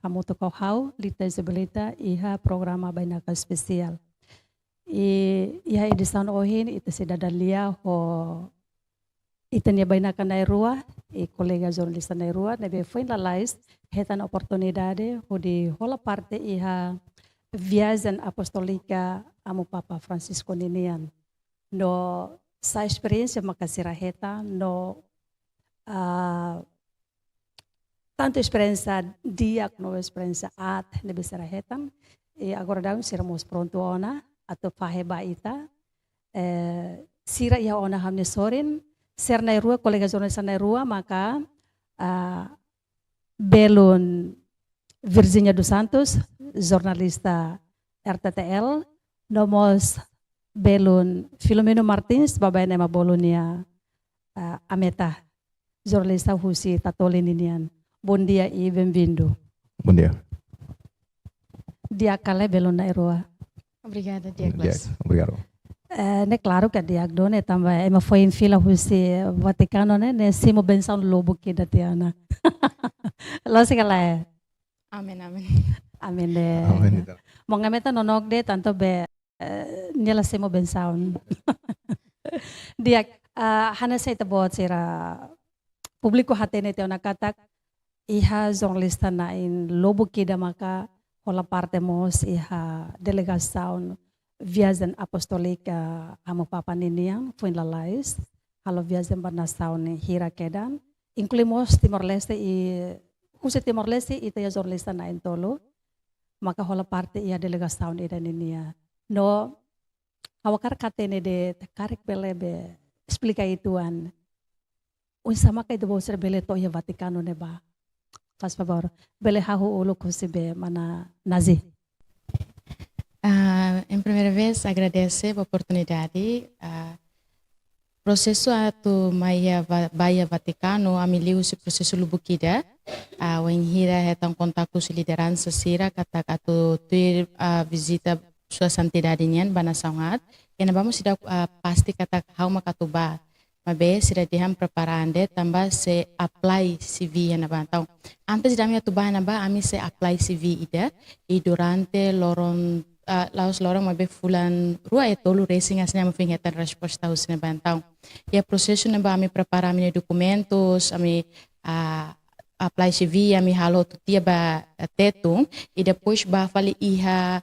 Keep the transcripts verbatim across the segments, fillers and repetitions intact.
hamutuk ho ha'u, Lita Isabelita, iha programa Bainaka Espesiál. I iha edisaun ohin, ita sei dada lia ho ita-nia bainaka na'in-rua, i kolega jornalista na'in-rua, ne'ebé foin lalais hetan oportunidade hodi hola parte iha viajen apostólika Amu Papa Francisco ninian. No sá esperiénsia maka sira hetan, no, ah, tantu esperiénsia di'ak no esperiénsia aat ne'ebé sira hetan. I agora daudaun sira mós prontu ona atu fahe ba ita. Eh, sira iha ona ha'u-nia sorin, sira na'in-rua, kolega jornalista na'in-rua, maka, ah, belun Virginia dos Santos, jornalista R T T L, no mós belun Filomeno Martins, baibain ema bolu nia, ah, Ameta, jornalista husi Tatoli ninian. Bondia i bem-vindo. Bondia. Di'ak ka lae, belun na'in-rua? Obrigada, di'ak. Di'ak, obrigadu. Eh, ne'e klaru katak di'ak duni, tanba ema foin fila husi Vatikanu ne'e, ne'e simu bensaun lubuk ida tiha ona. Loos ka lae? Amen, amen. Amen de'it. Amen, ita. Maun Ameta nonook de'it, tantu be, eh, nia la simu bensaun. Di'ak, eh, hanesan ita-boot sira públiku hatene tiha ona katak iha jornalista na'in lubuk ida maka hola parte mós iha delegasaun viajen apostólika Amu Papa ninian, foin lalais, halo viajen ba nasaun hira kedan, inklui mós Timor-Leste, i husi Timor-Leste ita iha jornalista na'in-tolu maka hola parte iha delegasaun ida-ne'e nian. No, ha'u hakarak hatene de'it, karik bele be esplika uitoan, oinsá maka ita-boot sira bele to'o iha Vatikanu ne'ebá? Faz favór, bele hahú uluk husi be mana Nazi. Ah, em primeira vez, agradese ba oportunidade. Ah, prosesu atu mai iha Va-, ba iha Vatikanu, ami liu husi prosesu lubuk ida. Ah, wainhira hetan kontaktu husi lideransa sira katak atu tuir, ah, vizita Sua Santidade nian ba nasaun aat. Iha ne'ebá mós seidauk, ah, pasti katak ha'u maka atu bá. Maibé sira dehan prepara an de'it tanba sei apply C V iha ne'ebá. Entaun, antes de ami atu bá iha ne'ebá, ami sei apply C V ida. I durante loron, ah, la'ós loron, maibé fulan rua i tolu resin hanesan ne'e ami foin hetan resposta husi ne'ebá. Entaun, iha prosesu ne'ebá ami prepara ami-nia dokumentus, ami, ah, apply C V, ami halo hotu tiha ba, ah, Tetun, i depois bá fali iha,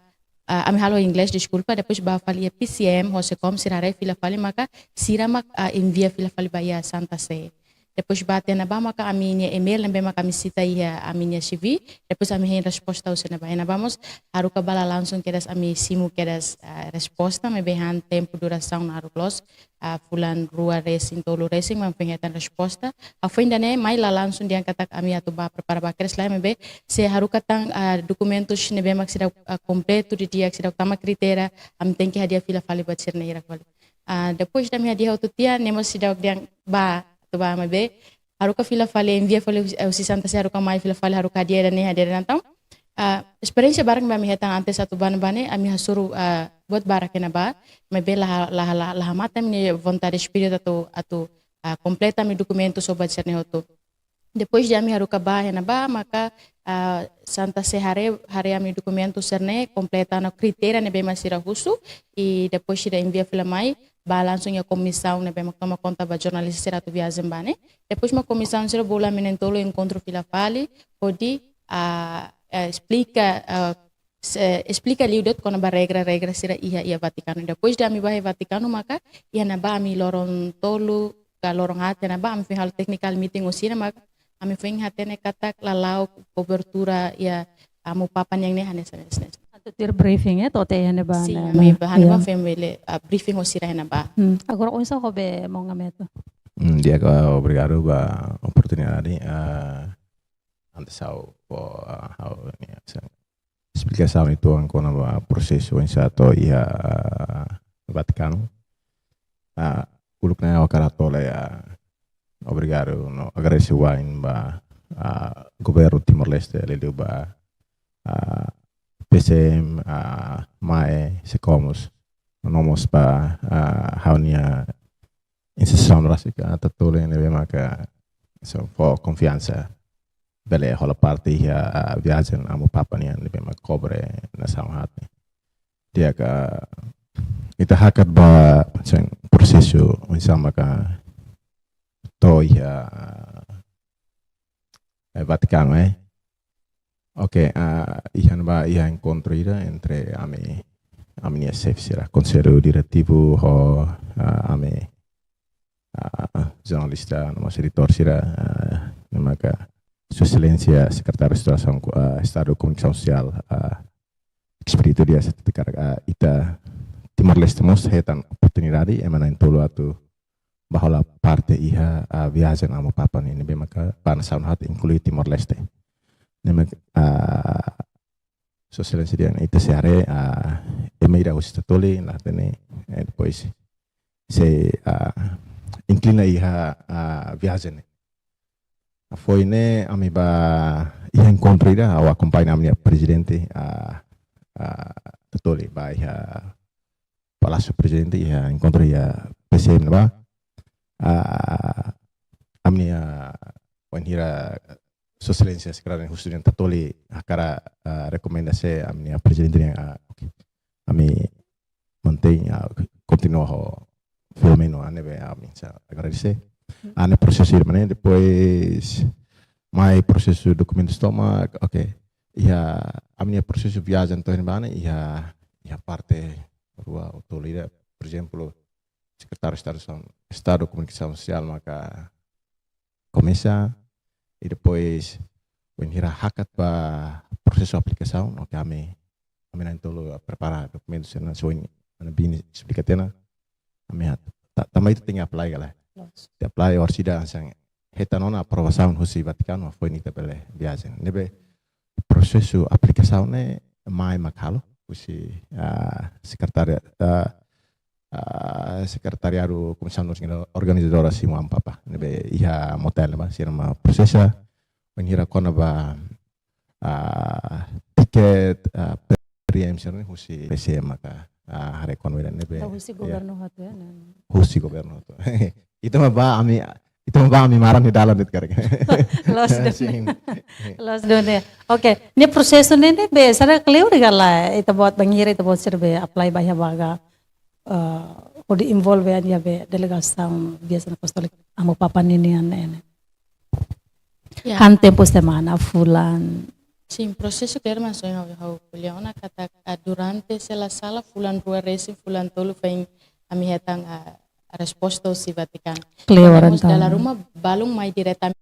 ah, ami halo inglés, deskulpa, depois bá fali iha P C M, ho SECOM, sira haree fila fali maka, sira mak, ah, envia fila fali ba iha Santa Sé. Depois bá tiha ne'ebá maka ami-nia email ne'ebé maka ami sita iha ami-nia C V, depois ami hein resposta husi ne'ebá. Iha ne'ebá mós haruka ba la langsung kedas ami simu kedas, ah, resposta, maibé han tempu durasaun naruk loos, ah, fulan rua resin, tolu resin, mak ami foin hetan resposta. Ah, foin ida-ne'e mai la langsung dehan katak ami atu bá prepara ba kedas lae, maibé sei haruka tan, ah, dokumentus ne'ebé mak seidauk, ah, kompletu didi'ak, seidauk tama kritéria, ami tenke hadi'a fila fali ba sira-ne'e hirak fali. Ah, depois de ami hadi'a hotu tiha, ne'e mós seidauk dehan bá, atu bá maibé haruka fila fali, envia fali husi, eh, husi Santa Sé haruka mai fila fali, haruka hadi'a ida-ne'e, hadi'a ida-ne'e. Entaun, ah, esperiénsia barak ne'ebé ami hetan antes atu bá ne'ebá ne'e, ami hasoru, ah, buat barak iha ne'ebá, maibé la ha-, la ha-, la ha-, la hamate ami-nia vontade, espíritu atu, atu, ah, kompleta ami dokumentu sira ba sira-ne'e hotu. Depois de ami haruka bá iha ne'ebá, maka, ah, Santa Sé haree, haree ami dokumentu sira-ne'e, kompleta ona kritéria ne'ebé mak sira husu, i depois sira envia fila mai, bá langsung iha komisaun ne'ebé mak toma konta ba jornalista sira atu viajen bá ne'e. Depois mak komisaun sira bolu ami na'in-tolu enkontru fila fali, hodi, ah, eh, esplika, ah, se-, esplika liu de'it kona-ba regra-regra sira iha, iha Vatikanu. Depois de ami bá iha Vatikanu maka, iha ne'ebá ami loron tolu ka loron haat iha ne'ebá ami foin halo technical meeting ho sira, mak ami foin hatene katak lala'ok kobertura iha Amu Papa nian ne'e hanesan, hanesan, hanesan. Atu tuir briefing, eh, to'o tiha iha ne'ebá. Sin, ne'e, ami ba iha ne'ebá, ya, foin bele, ah, briefing ho sira iha ne'ebá. Hmm. Agora oinsá ho be, maun Ameta? Hmm, di'ak, obrigadu ba oportunidade, ah, antes ha'u fó, ah, ha'u-nia, sa-, esplikasaun uitoan kona-ba prosesu oinsá to'o iha, ah, Vatikanu. Ah, uluk ne'e ha'u hakarak hato'o lai, ah, obrigadu no agradese wa'in ba, ah, governu Timor-Leste, liuliu ba, ah, P C M, ah, MAE, SECOMOS, no mós ba, ah, ha'u-nia instituisaun rasik, ah, Tatoli ne'ebé maka, so, fó konfiansa bele hola parte iha, ah, viajen Amu Papa nian ne'ebé mak kobre nasaun haat ne'e. Di'ak, ita hakat ba, sin, prosesu oinsá maka to'o iha, eh, Vatikanu, eh. Oke, ah, iha ne'ebá iha enkontru ida entre ami, ami-nia xefe sira, Konsellu Diretivu ho, ah, ami, ah, jornalista, no mós editór sira, ah, ne'e maka Sua Exelénsia Sekretáriu Estadu, ah, Estadu Komunikasaun Sosiál, ah, Expedito Dias, atu karik, ah, ita Timor-Leste mós hetan oportunidade, ema na'in-tolu atu bá hola parte iha, ah, viajen Amu Papa nian ne'ebé maka ba nasaun haat, inklui Timor-Leste. Ne'e mak, ah, Sua Exelénsia dehan ita sei haree, ah, ema ida husi Tatoli, la hatene, eh, depois sei, ah, inklui ona iha, ah, viajen ne'e. Foin ne'e ami bá iha enkontru ida, ha'u akompaña ami-nia prezidente, ah, ah, Tatoli bá iha Palásiu Prezidente iha enkontru iha P C M ne'ebá. Ah, ami-nia, ah, wainhira Sua Exelénsia Sekretáriu husu dehan Tatoli hakarak, ah, rekomenda sé, ami-nia prezidente dehan, ah, oke. Ami mantein, ah, kontinua ho Filomeno, ah, ne'ebé ami sei agradese. Ah, ne'e prosesu ida mak ne'e, depois mai prosesu dokumentus tomak, oke. Iha ami-nia prosesu viajen to'o iha ne'ebá ne'e, iha, iha parte rua ou tolu ida, por ezemplu, Sekretáriu Estadu, Estadu Komunikasaun Sosiál maka komesa, i depois, wainhira hakat ba prosesu aplikasaun, oke, ami, ami na'in-tolu prepara dokumentus sira-ne'e, só ohin mana Bini esplika tiha ona, ami hato'o. Ta-, tanba ita tenke apply ka lae. Loos. Ita apply, orsida hanesan hetan ona aprovasaun husi Vatikanu, foin ita bele viajen. Ne'ebé prosesu aplikasaun ne'e mai mak halo husi, ah, sekretária, ah, ah, Sekretariadu Komisaun Organizadora simu Amu Papa. Ne'ebé iha Motael ne'ebá, sira mak prosesa, wainhira kona-ba, ah, tiket, ah, per diem sira-ne'e husi P C M maka, ah, haree kona-ba ida-ne'ebé. Tau husi, ya, governu hotu, ya, nah. Husi governu hotu. Ita mak bá ami, ita mak bá ami maran iha dalan de'it karik. Loos duni. Sin. Loos duni. Oke, ne'e prosesu ne'e, ne'ebé sira kleur ka lae, ita-boot bainhira, ita-boot sira be apply ba iha vaga, eh, hodi envolve an iha be delegasaun viajen apostólika Amu Papa ninian ne'e. Ya. Han tempu semana, fulan. Sin, prosesu kleur mak hanesan ohin ha'u, ha'u ko'alia ona katak, ah, durante, se la sala, fulan rua resin, fulan tolu foin ami hetan, ah, resposta husi Vatikanu. Kleur. Entaun, dala ruma balun mai diretamente.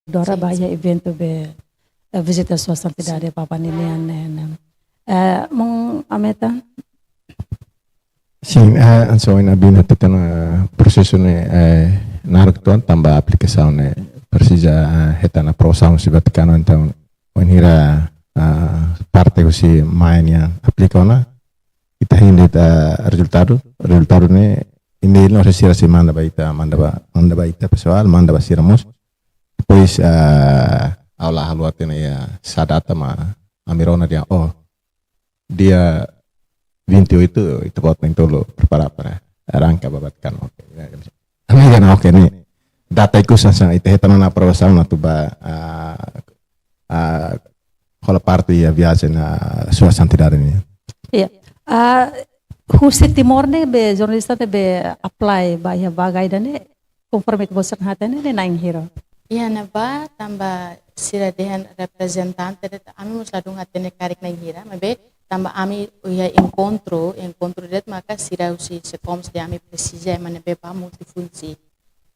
Dora, sin, ba iha eventu be, eh, vizita Sua Santidade, sin, Papa ninian ne'e, ne'e. Eh, maun Ameta? Sin, eh, hanesan ohin Abina hateten, eh, prosesu ne'e, eh, naruk uitoan tanba aplikasaun ne'e presiza, eh, hetan aprovasaun husi Vatikanu, entaun wainhira, eh, parte husi mai nian aplika ona, ita hein de'it, eh, rezultadu, rezultadu ne'e email no sira sei manda ba ita, manda ba, manda ba ita pesoál, manda ba sira mós. Depois, eh, ha'u la haluha tiha ona iha sá data mak ami rona dehan, oh, dia vinte e oito, ita-boot na'in-tolu prepara para arranka ba Vatikanu. Oke, ya, ya. Ami dehan, oke, ne'e data ikus hanesan ita hetan ona aprovasaun atu bá, ah, ah, hola parte iha viajen, ah, Sua Santidade nian. Iya. Ah, husi Timor ne'ebé, jornalista ne'ebé apply ba iha vaga ida-ne'e, konforme ke bosan hatene ne'e na'in hira? Iha ne'ebá tanba sira dehan reprezentante de'it, ami mós ladún hatene karik na'in hira, maibé Tanba ami iha enkontru, enkontru de'it maka sira husi SECOMS dehan ami presiza ema ne'ebé bá multifunsi.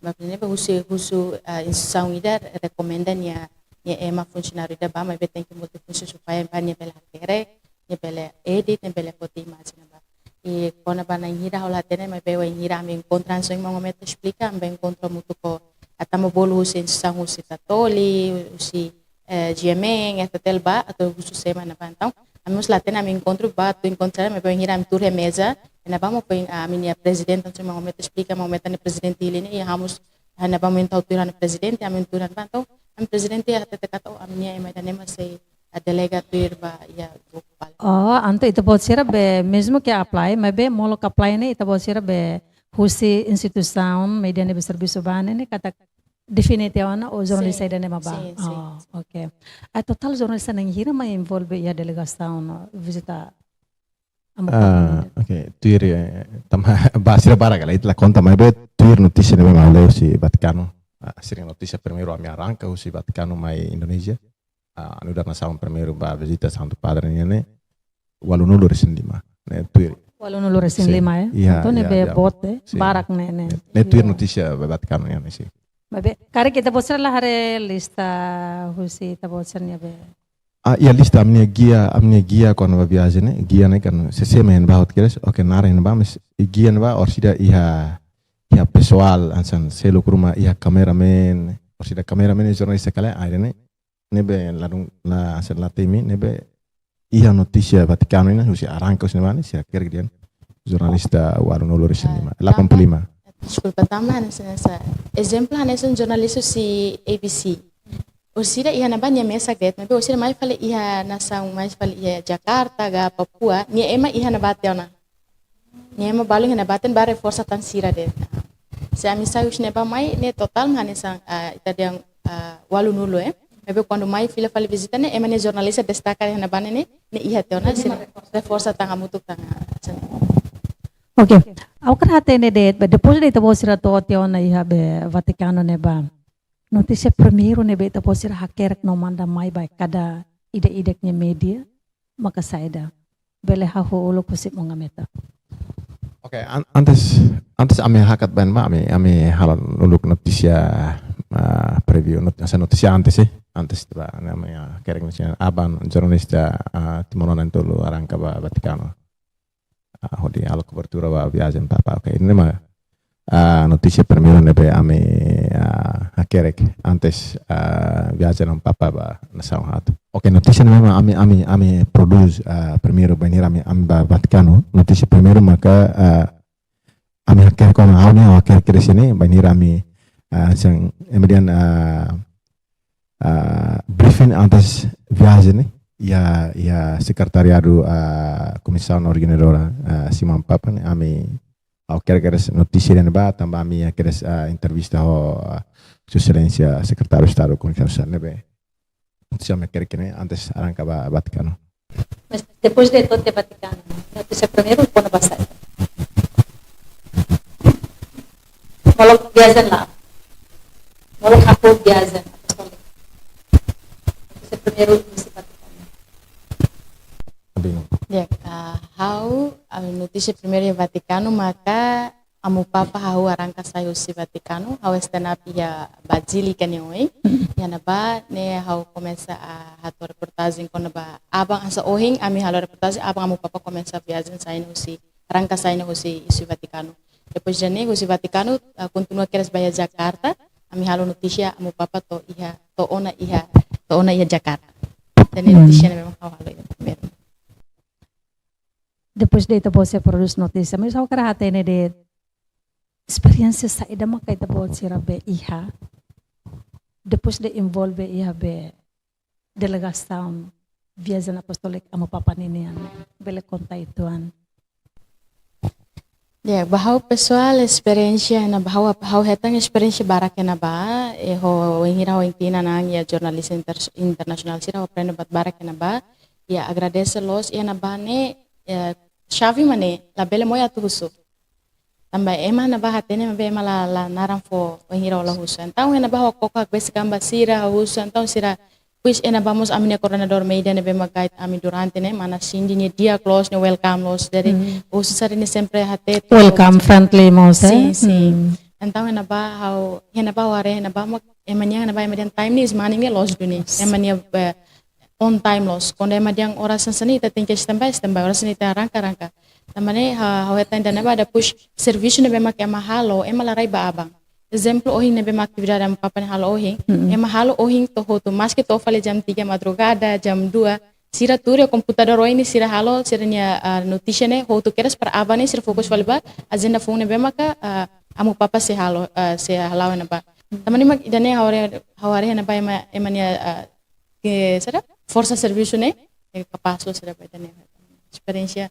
Maibé ne'ebé husi, husu, ah, instituisaun ida rekomenda nia, nia ema funsionáriu ida bá, maibé tenke multifunsi supaya bá nia bele hakerek, nia bele edit, nia bele foti imajen ne'ebá. I kona-ba na'in hira ha'u la hatene, maibé wainhira ami enkontru hanesan ohin Maun Gometa esplika, ami bá enkontru hamutuk ho, ah, tanba bolu husi instituisaun husi Tatoli, husi eh, G M N, F T L bá, atu husu sé ema ne'ebá. Entaun, ami mós la hatene ami enkontru bá, atu enkontru, maibé wainhira ami tuur iha meza, iha ne'ebá mós foin, ah, ami-nia prezidente, entaun, Maun Gometa esplika, Maun Gometa nia prezidente hili ne'e, i ha'u mós, ah, iha ne'ebá ami entaun tuur iha prezidente, ami tuur iha ne'ebá, entaun, ami prezidente hatete katak, oh, ami-nia ema ida-ne'e mak sei, ah, delega tuir bá, iha grupu balik. Oh, entaun ita-boot sira be, mezmu ke apply, maibé molok apply ne'e, ita-boot sira be, husi instituisaun, media ne'ebé servisu bá ne'e, ne'e katak define tiha ona, o jornalista Sin, ida-ne'e mak bá. Sin, sin. Oh, oke. Ah, totál jornalista na'in hira mak envolve iha delegasaun vizita Amu Papa Ah, ne'e? Oke. Tuir, eh, tanba, ba sira barak kala, ita la konta, maibé tuir notísia ne'ebé mak ha'u lee husi Vatikanu. Ah, sira-nia notísia primeiru ami arranka husi Vatikanu mai Indonézia. Ah, nu'udar nasaun primeiru bá vizita Santu Padre nian ne'e, ualunulu-resin-lima. Ne'e tuir. Ualunulu-resin-lima, Sin. Ya? Iya, Entaun ne'e iya, be iya. boot, eh? Sin. Barak ne'e, ne'e. Ne'e tuir Iya. notísia ba Vatikanu nian ne'e, sin. Maibé, karik ita-boot sira la haree lista husi ita-boot sira-nia be. Ah, iha lista ami-nia gia, ami-nia gia kona-ba viajen ne'e, gia ne'e kan sé-sé mak iha ne'ebá hotu kedas, oke, naran iha ne'ebá, mas gia ne'ebá orsida iha, iha pesoál, hanesan seluk ruma iha kameramen, orsida kameramen ne'e jornalista kala, akhirnya ne'e, ne'ebé ladún la, hanesan la temi, ne'ebé iha notísia Vatikanu ne'e, husi arranka husi ne'ebá ne'e, sira hakerek dehan jornalista ualunulu-resin-lima, Ah, delapan puluh lima. Deskulpa, tanba hanesan, hanesan, ezemplu hanesan jornalista husi A B C. Orsida iha ne'ebá nia mesak de'it, maibé orsida mai fali iha nasaun, mai fali iha Jakarta ka Papua, nia ema iha ne'ebá tiha ona. Nia ema balu iha ne'ebá tiha ona bá reforsa tan sira de'it. Se ami sai husi ne'ebá mai, ne'e totál mak hanesan, ah, ita dehan, ah, ualunulu, eh. Maibé kuandu mai fila fali vizita ne'e, ema nia jornalista destaka iha ne'ebá ne'e, ne'e iha tiha ona, sira reforsa tan hamutuk tan, ah, hanesan. Oke, ha'u hakarak hatene de'it, be depois de ita-boot sira to'o tiha ona iha be Vatikanu ne'ebá. Notísia primeiru ne'ebé ita-boot sira hakerek no manda mai ba kada ida-idak nia media, maka saida. Bele hahú uluk husi Maun Gometa. Oke, an-, antes, antes ami hakat ba ne'ebá, ami, ami halo uluk notísia, ah, preview, not-, hanesan notísia antes, eh. Antes ba, ne'e ami, ah, hakerek notísia aban jornalista, ah, timoroan na'in-tolu arranka ba Vatikanu. Ah, hodi halo kobertura ba viajen Papa. Oke, ne'e mak, ah, notísia primeiru ne'ebé ami, ah, hakerek antes, ah, viajen Amu Papa ba nasaun haat. Oke, notísia ne'ebé mak ami, ami, ami prodús, ah, primeiru bainhira ami, ami ba Vatikanu. Notísia primeiru maka, ah, ami hakerek kona-ba ha'u ne'e, ha'u hakerek kedas ne'e, bainhira ami, ah, hanesan, ema dehan, ah, ah, briefing antes viajen ne'e, iha, iha sekretariadu, ah, Komisaun Organizadora, ah, husi Amu Papa ne'e, ami, ha'u hakerek kedas notísia ida-ne'ebá, tanba ami hakerek, ah, entrevista ho, ah, Sua Exelénsia Sekretáriu Estadu Komunikasaun ne'ebé. Notísia ami hakerek ne'e, antes arranka ba Vatikanu. Mas depois de to'o Vatikanu, notísia primeiru kona-ba saida? Molok viajen la. Molok hahú viajen apostóliku. Notísia primeiru husi Vatikanu. Bingung. Ya, ah, ha'u, ah, notísia primeiru iha Vatikanu maka Amu Papa hahú arranka sai husi Vatikanu, ha'u stand up iha Bazílika nia oin. Iha ne'ebá ne'e ha'u komesa, ah, hato'o reportajen kona-ba aban hanesan ohin, ami halo reportajen aban Amu Papa komesa viajen sai husi, arranka sai husi, husi Vatikanu. Depois de ne'e husi Vatikanu, ah, kontinua kedas ba iha Jakarta, ami halo notísia Amu Papa to'o iha, to'o ona iha, to'o ona iha Jakarta. Ida-ne'e Hmm. notísia ne'ebé mak ha'u halo iha primeiru. Depois de ita-boot sira prodús notísia, mas ha'u hakarak hatene de'it esperiénsia saida maka ita-boot sira be iha. Depois de envolve iha be delegasaun viajen apostóliku Amu Papa ninian. Bele konta uitoan. Ya, ba ha'u pesoál esperiénsia ne'ebá ha'u, ha'u hetan esperiénsia barak iha ne'ebá, eh, ho wainhira ha'u iha jornalista inter-, internasionál sira ha'u aprende buat barak iha ne'ebá. Ya, agradese loos iha ne'ebá ne'e, ya, xave mak ne'e, labele moe atu husu. Tanba ema ne'ebá hatene maibé ema la, la naran fó wainhira ha'u la husu. Entaun iha ne'ebá ha'u koko hakbesik an ba sira, ha'u husu, entaun sira Pois iha ne'ebá mós ami-nia koordenadór média ne'ebé mak guide ami durante ne'e, mana Cindy nia di'ak loos, nia welcome loos. Jadi, hmm, husi sira-ne'e sempre hatete. Welcome, friendly mós, eh? Sin, sin. Hmm. Entaun, iha ne'ebá ha'u, iha ne'ebá ha'u haree, iha ne'ebá mak, ema nian iha ne'ebá, ema dehan time ne'e is money ne'e loos duni. Yes. Ema nian, eh, on time loos. Kuandu ema dehan oras hanesan ne'e ita tenke standby, standby. Oras hanesan ne'e ita arranka, arranka. Tanba ne'e, ha, ha'u hetan ida-ne'ebá, depois servisu ne'ebé mak ema halo, ema la rai ba aban. Ezemplu, ohin ne'ebé mak atividade Amu Papa nia halo ohin, hmm, ema halo ohin to'o hotu, maski to'o fali jam tiga madrugada, jam dua, sira tuur iha komputadór oin ne'e sira halo, sira-nia, ah, notísia ne'e, hotu kedas para aban ne'e sira fokus fali ba ajenda foun ne'ebé maka, ah, Amu Papa sei halo, ah, sei hala'o iha ne'ebá. Tanba ne'e mak ida-ne'e ha'u haree, ha'u haree iha ne'ebá ema, ema nia, ah, ke, saida? Forsa servisu ne'e, eh, kapás loos sira ba ida-ne'e. Esperiénsia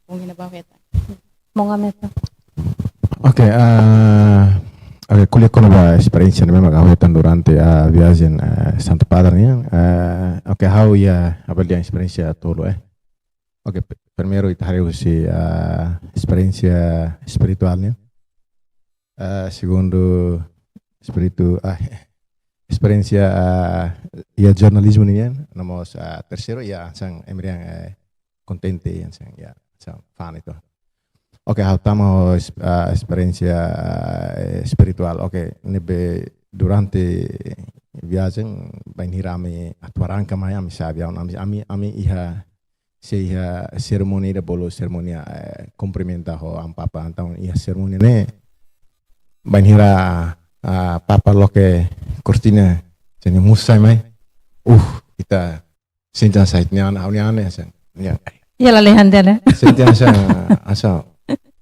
foun iha ne'ebá ha'u hetan. Maun Ameta. Oke, ah, oke, ko'alia kona-ba esperiénsia ne'ebé mak ha'u hetan durante, ah, viajen, ah, Santu Padre nian. Ah, oke, ha'u iha avaliasaun esperiénsia tolu, eh. Oke, pe-, primeiru ita haree husi, ah, esperiénsia espirituál nian. Ah, segundu, espíritu, ah, esperiénsia, ah, iha jornalizmu nian, no mós, ah, terseiru, iha hanesan ema dehan, eh, kontente, hanesan, iha hanesan fani to. Oke, ha'u tama ho es-, ah, esperiénsia, ah, espirituál. Oke, ne'ebé durante viajen, bainhira ami atu arranka mai, ami sa'e aviaun, ami, ami, ami iha, sei iha serimónia ida bolu serimónia, eh, kumprimenta ho Amu Papa. Entaun iha serimónia ne'e, bainhira, ah, Papa loke kortina, sira-nia musu sa'e mai. Uh, ita sente hanesan ita-nia an, ha'u-nia an hanesan, nia, Iha lalehan tiha ne'e. sente hanesan, hanesan,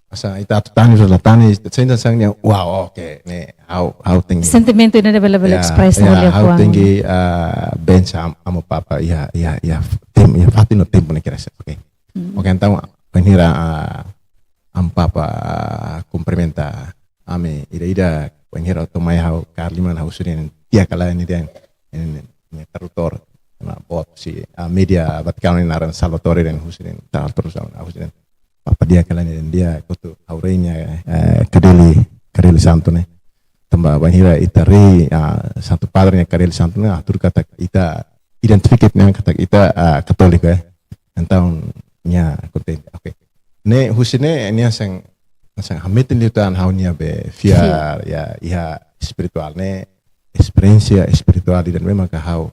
hanesan ita atu tani, sudah tani, sente hanesan nia, wow, oke, ne'e ha'u, ha'u tenke. Sentimentu ida-ne'e labele, labele ya, ekspresa, ya, ha'u tenke, ah, bensa Am-, Amu Papa iha, iha, iha tem-, iha fatin no tempu ne'e kedas. Oke. Hmm. Oke, entaun, bainhira, ah, Amu Papa, ah, kumprimenta ami, ida-idak, bainhira to'o mai ha'u kaer liman, ha'u husu dehan, di'ak ka lae, nia dehan, nia, nia tradutór, ema boot husi, ah, média Vatikanu nia naran Salvatore, dehan husu dehan, tradutór, ha'u husu dehan, Papa di'ak ka lae? Nia dehan di'ak, kotu ha'u rei nia, eh, Kadeli, Kadeli Santu ne'e. Tanba bainhira ita rei, ah, Santu Padre nia Kadeli Santu ne'e, hatudu katak ita identifika nia katak ita, ah, katóliku, eh. Entaun nia kontente. Oke. Ne'e husi ne'e, nia hanesan, hanesan hametin liután ha'u-nia be fiar, ya, iha espirituál ne'e, esperiénsia espirituál ida-ne'ebé maka ha'u,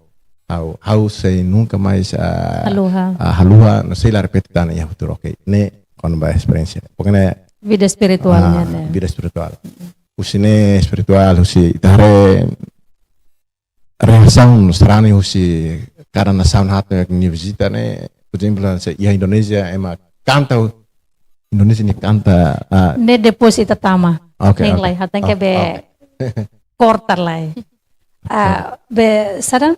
ha'u, ha'u sei nunka mais, ah, haluha. Ah, haluha, no sei la repete tan iha futuru. Oke, ne'e kona-ba esperiénsia. Pokoknya, vida espirituál, ah, nian, ne'e. Vida espirituál. Husi ne'e espirituál, husi ita haree reasaun sarani husi kada nasaun haat nia vizita ne'e, por ezemplu, hanesan iha Indonézia, ema kanta, Indonézia nia kanta, ah. Ne'e depois ita tama. Oke, oke. Lae, ha'u tenke be, oke, korta lai. Ah, be, saida?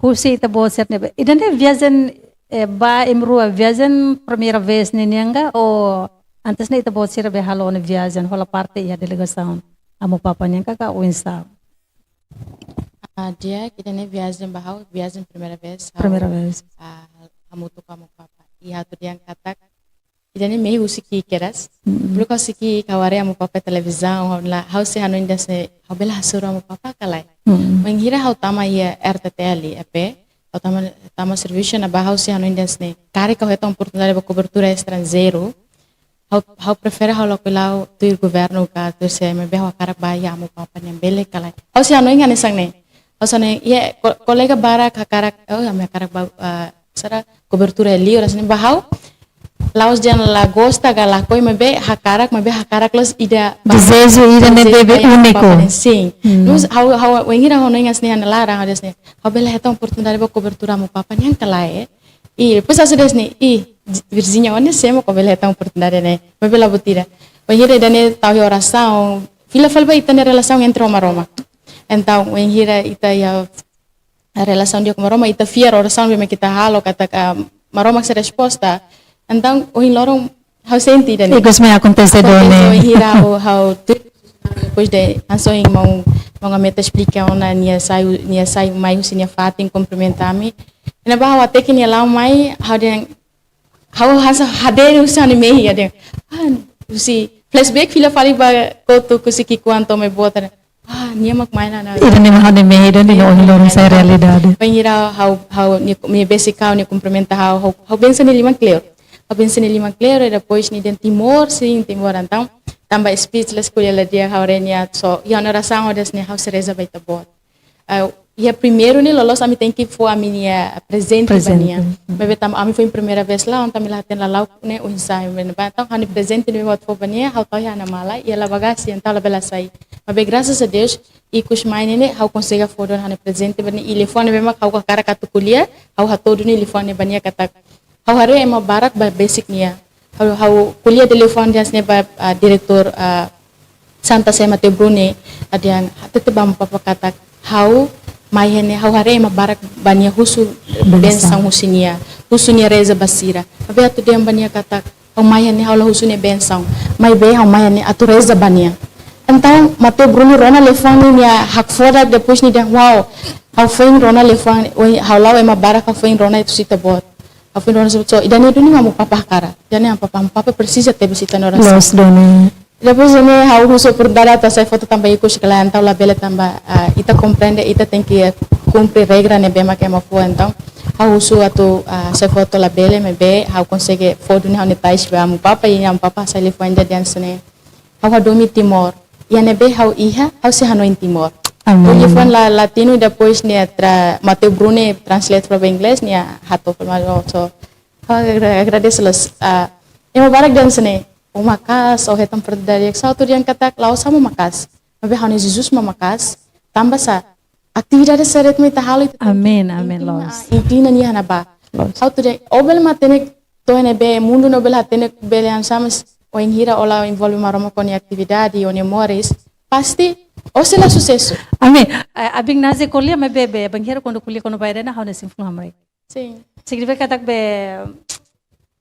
Husi ita-boot sira-ne'e be, ida-ne'e viajen, eh, ba imi rua viajen primeira vez ninian ka, ou antes ne'e ita-boot sira be halo ona viajen, hola parte iha delegasaun Amu Papa nian ka, ka oinsá? Ah, di'ak, ida-ne'e viajen ba ha'u, viajen primeira vez. Ha'u, primeira vez. Ah, hamutuk ho Amu Papa. I ha'u atu dehan katak, ida-ne'e mehi husi ki'ik kedas. Mm-mm. Belun ha'u husi ki'ik ha'u haree Amu Papa iha televizaun, ha'u la, ha'u sei hanoin dehan se, ha'u bele hasoru Amu Papa ka lae. Mm-mm. Bainhira ha'u tama iha R T T L, E P, ha'u tama, tama servisu ne'ebá, ha'u sei hanoin dehan se, karik ha'u hetan oportunidade ba kobertura estranjeiru, ha'u, ha'u prefere ha'u lakohi la'o tuir governu ka tuir sé, maibé ha'u hakarak ba iha Amu Papa nian, bele ka lae. Ha'u sei hanoin hanesan ne'e. Ha'u sei hanoin, iha ko-, kolega barak hakarak, oh, ami hakarak ba, ah, saida, kobertura iha liur, hanesan ne'e, ba ha'u la'ós dehan la gosta ka lakohi, maibé hakarak, maibé hakarak loos ida ba. Dezeju ida-ne'e, dezeju be, be iha Amu Papa úniku nian, sin. Hmm. Terus ha'u, ha'u, bainhira ha'u hanoin hanesan ne'e iha laran, ha'u dehan se, ha'u bele hetan oportunidade ba kobertura Amu Papa nian ka lae. I depois ha'u sei dehan se, i, Virginia, ó-nia sé mak ó bele hetan oportunidade ne'e, maibé la buat ida. Bainhira ida-ne'e tau iha orasaun, fila fali ba ita-nia relasaun entre ho Maromak. Entaun, bainhira ita iha relasaun di'ak ho Maromak, ita fiar orasaun ne'ebé mak ita halo, katak Maromak sei resposta. Entaun, ohin loron, ha'u sente ida-ne'e. Ikus mai akontese. Akontese duni. Bainhira ha'u, ha'u tuir, depois de, hanesan ohin maun, maun Ameta esplika ona, nia sai, nia sai mai husi nia fatin kumprimenta ami. Iha ne'ebá ha'u hateke nia la'o mai, ha'u dehan, ha'u hanesan hadeer husi ha'u-nia mehi, ha'u dehan. Ah, husi flashback fila fali ba kotuk husi ki'ikoan to'o mai boot. Ah, nia mak mai ona. Ida-ne'e mak ha'u-nia mehi ida-ne'e, no ohin loron sai realidade. Bainhira ha'u, ha'u, nia, nia besik ha'u, nia kumprimenta ha'u, ha'u, ha'u bensa nia liman kleur. Ha'u bensa nia liman kleur, i depois nia dehan Timor, sin, Timor, entaun, tanba speechless, ko'alia la di'ak, ha'u haree nia, so, iha nia orasaun, ha'u dehan hanesan ne'e, ha'u sei reza ba Ita-Boot. Ah, iha primeiru ne'e loloos ami tenke fó ami-nia prezente ba nia. Prezente. Maibé tanba ami foin primeira vez la'o, entaun ami la hatene lala'ok ne'e oinsá, maibé entaun ha'u-nia prezente ne'ebé ha'u atu fó ba nia, ha'u tau iha ha'u-nia mala, iha la bagasi, entaun labele sai. Maibé graças a Deus, ikus mai ne'e ne'e, ha'u konsege fó duni ha'u-nia prezente ba nia, i liafuan ne'ebé mak ha'u hakarak atu ko'alia, ha'u hato'o duni liafuan ne'e ba nia katak ha'u haree ema barak ba besik nia. Ha'u, ha'u ko'alia de'it liafuan ida hanesan ne'e ba, ah, diretór, ah, Santa Sé Mateus Bruni, nia dehan hatete ba Amu Papa katak ha'u mai iha ne'e, ha'u haree ema barak ba nia husu bensaun. Bensaun husi nia, husu nia reza ba sira. Maibé ha'u atu dehan ba nia katak ha'u mai iha ne'e ha'u la husu nia bensaun. Maibé ha'u mai iha ne'e atu reza ba nia. Entaun, Mateus Bruni rona liafuan ne'e nia hakfodak, depois nia dehan, "Wow, ha'u foin rona liafuan, ha'u la'o ema barak, ha'u foin rona husi Ita-Boot." Ha'u foin rona husi Ita-Boot, so, ida-ne'e duni mak Amu Papa hakarak. Ida-ne'e Amu Papa, Amu Papa presiza tebes ita-nia orasaun. Loos duni. Depois ne'e ha'u husu oportunidade atu hasai foto tanba ikus, klaru, entaun labele tanba, ah, ita komprende, ita tenke kumpre regra ne'ebé mak ema fó, entaun ha'u husu atu, ah, hasai foto labele, maibé ha'u konsege fó duni ha'u-nia tais ba Amu Papa, i Amu Papa hasai liafuan ida dehan hanesan ne'e: Ha'u hadomi Timor. Iha ne'ebé ha'u iha, ha'u sei hanoin Timor. Amen. Liafuan la, Latinu, depois nia tra-, Mateus Bruni translate para inglés, nia hato'o para nós, so, ha'u agra-, agradese loos. Ah, ema barak dehan hanesan ne'e, "Ó maka'as, ó hetan oportunidade." Sá, ha'u atu dehan katak la'ós ha'u mak maka'as, maibé ha'u-nia Jesus mak maka'as, tanba sá, atividade saida de'it mak ita halo, ita tenke, amen, amen, tenke, loos, ah, inklina nia iha ne'ebá. Loos. Ha'u atu dehan, ó bele matenek to'o iha ne'ebé, mundu ne'e ó bele hatene bele hanesan, mas wainhira ó la envolve Maromak ho ó-nia atividade, ho ó-nia moris, pasti ó sei la susesu. Amen. Eh, Abin Nazi ko'alia maibé, bainhira kuandu ko'alia kona-ba ida-ne'e, ha'u-nia simples hamriik. Sin. Signifika katak be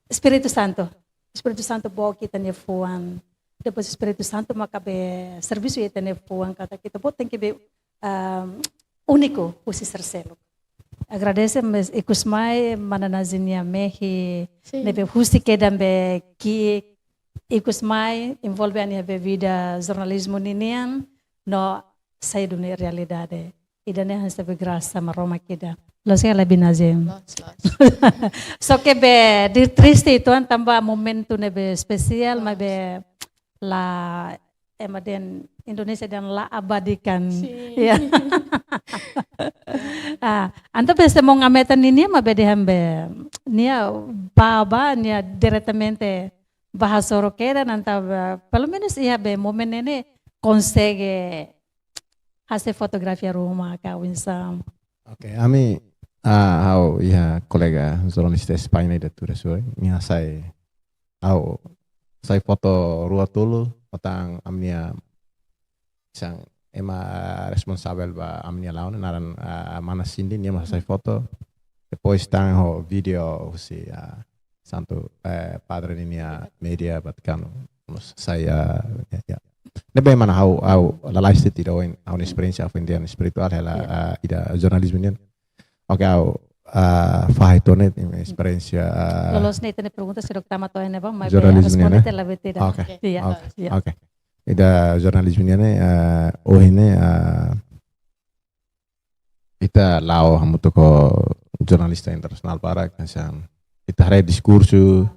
Espíritu Santu. Espíritu Santu book ita-nia fuan. Depois Espíritu Santu maka be servisu iha ita-nia fuan, katak ita-boot tenke be, ah, úniku husi sira seluk. Agradese mós ikus mai mana Nazi nia mehi, sin, ne'ebé husik kedas be ki'ik, ikus mai envolve an iha be vida jornalizmu ninian, no sai duni realidade. Ida-ne'e hanesan be grasa Maromak ida. Loos ka lae, Abin Nazi? Loos, loos. Só ke be, di triste uitoan tanba momentu ne'ebé espesiál, loos, maibé la, ema dehan, Indonesia dehan la abadikan. Sin. Ya. Ah, entaun be se mon ameta ninia maibé dehan be, nia bá, bá, nia diretamente bá hasoru kedas, entaun be, pelumenus iha be momentu ne'e konsege hasai fotografia ruma ka oinsá. Oke, ami, ah, ha'u iha kolega jornalista España ida tuur hasoru, nia hasai, ha'u hasai foto rua tolu, ho tan ami-nia sang ema responsavel ba ami-nia la'o ne'e naran, ah, mana Cindy, nia mós hasai foto. Depois tan ho vídeo husi, ah, Santu, eh, Padre ninia média Vatikanu. Mós hasai, ah, ya, ya. Ne'ebé mana ha'u, ha'u lalais tiha ida oin, ha'u-nia esperiénsia, ha'u-nia esperiénsia espirituál hela, ya, ah, ida jornalizmu nian. Oke, ha'u, ah, fahe to'o ne'e, esperiénsia, ah, loloos ne'e ita-nia pergunta seidauk tama to'o iha ne'ebá, maibé jornalizmu nian, responde, eh? Ita labele tida. Oke, ya, oke, ya, oke. Ida jornalizmu nian ne'e, eh, ohin ne'e, eh, ita la'o hamutuk ho jornalista internasionál barak, hanesan ita haree diskursu,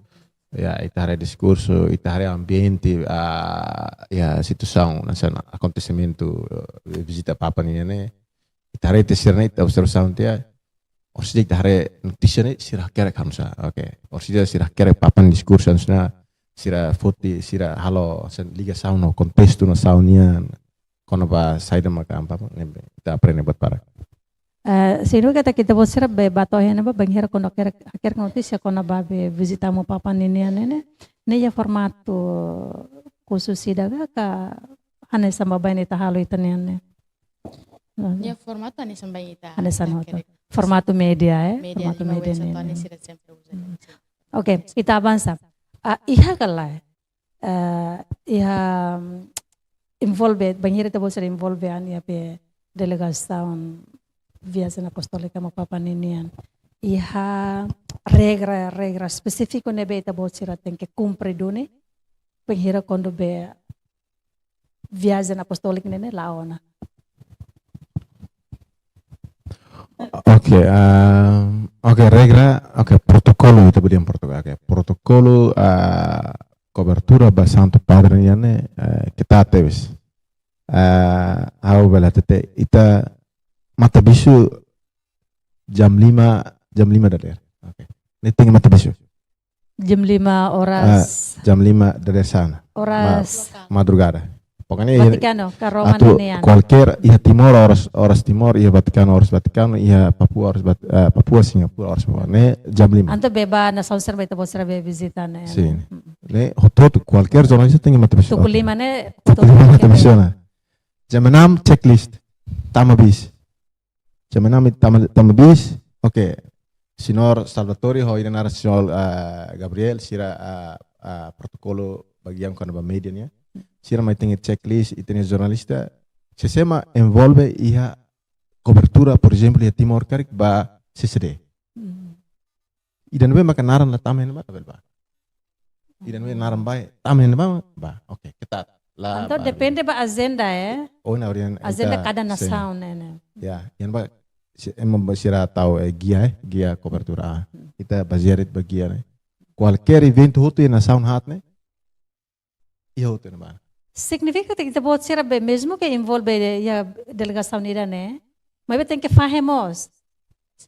ya, ita haree diskursu, ita haree ambiente, ah, ya, situasaun, hanesan akontesimentu, eh, vizita Papa nian ne'e, ita haree tiha sira-ne'e, ita observasaun tiha, orsida ita haree notísia ne'e, sira hakerek hanesan, oke. Orsida sira hakerek Papa nia diskursu hanesan, sira foti, sira halo, hanesan ligasaun ho kontestu nasaun nian, kona-ba saida maka Amu Papa, ne'ebé ita aprende buat barak. Eh, signifika katak ita-boot sira be bá to'o iha ne'ebá, bainhira kuandu hakerek, hakerek notísia kona-ba be vizita Amu Papa ninian ne'e, ne'e iha formatu khusus ida ka, ka hanesan baibain ita halo ita-nian ne'e? Nia formatu hanesan baibain ita. Hanesan hakerek. Formatu média, eh? Média, formatu média ne'e. Sira sempre uza. Hmm. Oke, ita avansa. Ah, iha ka lae, eh, iha, mm, envolve, bainhira ita-boot sira envolve an iha be delegasaun viajen apostólika Amu Papa ninian, iha regra, regra espesífiku ne'ebé ita-boot sira tenke kumpre duni, bainhira kuandu be viajen apostólika ne'e la'o ona. Oke, ah, oke, regra, oke, protokolu ita bele dehan protokolu, oke, protokolu, ah, kobertura ba Santu Padre nian ne'e, eh, ketat tebes. Ah, ha'u bele hatete, ita matabixu jam lima, jam lima dadeer. Oke. Ne'e tenke matabixu. Jam lima oras. Ah, jam lima dadeer-saan. Oras. Ma-, madrugada. Pokoknya iha Vatikanu, ka Roma atu nian. Kualkér, iha Timor, oras, oras Timor, iha Vatikanu, oras Vatikanu, iha Papua, oras Vat-, eh, Papua, Singapura, oras Papua. Ne'e jam lima. Entaun ba nasaun sira, ba ita-boot sira bele vizita ne'e. Sin. Mm. Ne'e hotu-hotu, kualkér jornalista tenke matabixu. Tuku lima ne'e, tuku lima matabixu ona. Jam enam checklist. Tama bis. Jam enam tama, tama bis. Oke. Señór Salvatore ho ida naran Señór, ah, Gabriel, sira, ah, ah, protokolu bagian kona-ba média nian. Sira mai tenke checklist, ita-nia jornalista. Se ema envolve iha kobertura, por ezemplu, iha Timor karik ba C C D. Hmm. Ida ne'ebé maka naran la tama iha ne'ebá, labele bá. Ida ne'ebé naran bá, tama iha ne'ebá, bá. Oke, ketat. La. Entaun bá, depende ba ajenda, eh? Oh, na orian, ajenda ita, kada, sin, nasaun ne'e, ne'e. Ya, iha ne'ebá, se, ema ba sira tau, eh, gia, eh, gia kobertura. Ah. Hmm. Ita bazeia ba gia ne'e. Kualkér eventu hotu iha nasaun haat ne'e, iha hotu iha ne'ebá. Signifika katak ita-boot sira be, mezmu ke envolve iha delegasaun ida-ne'e, maibé tenke fahe mós.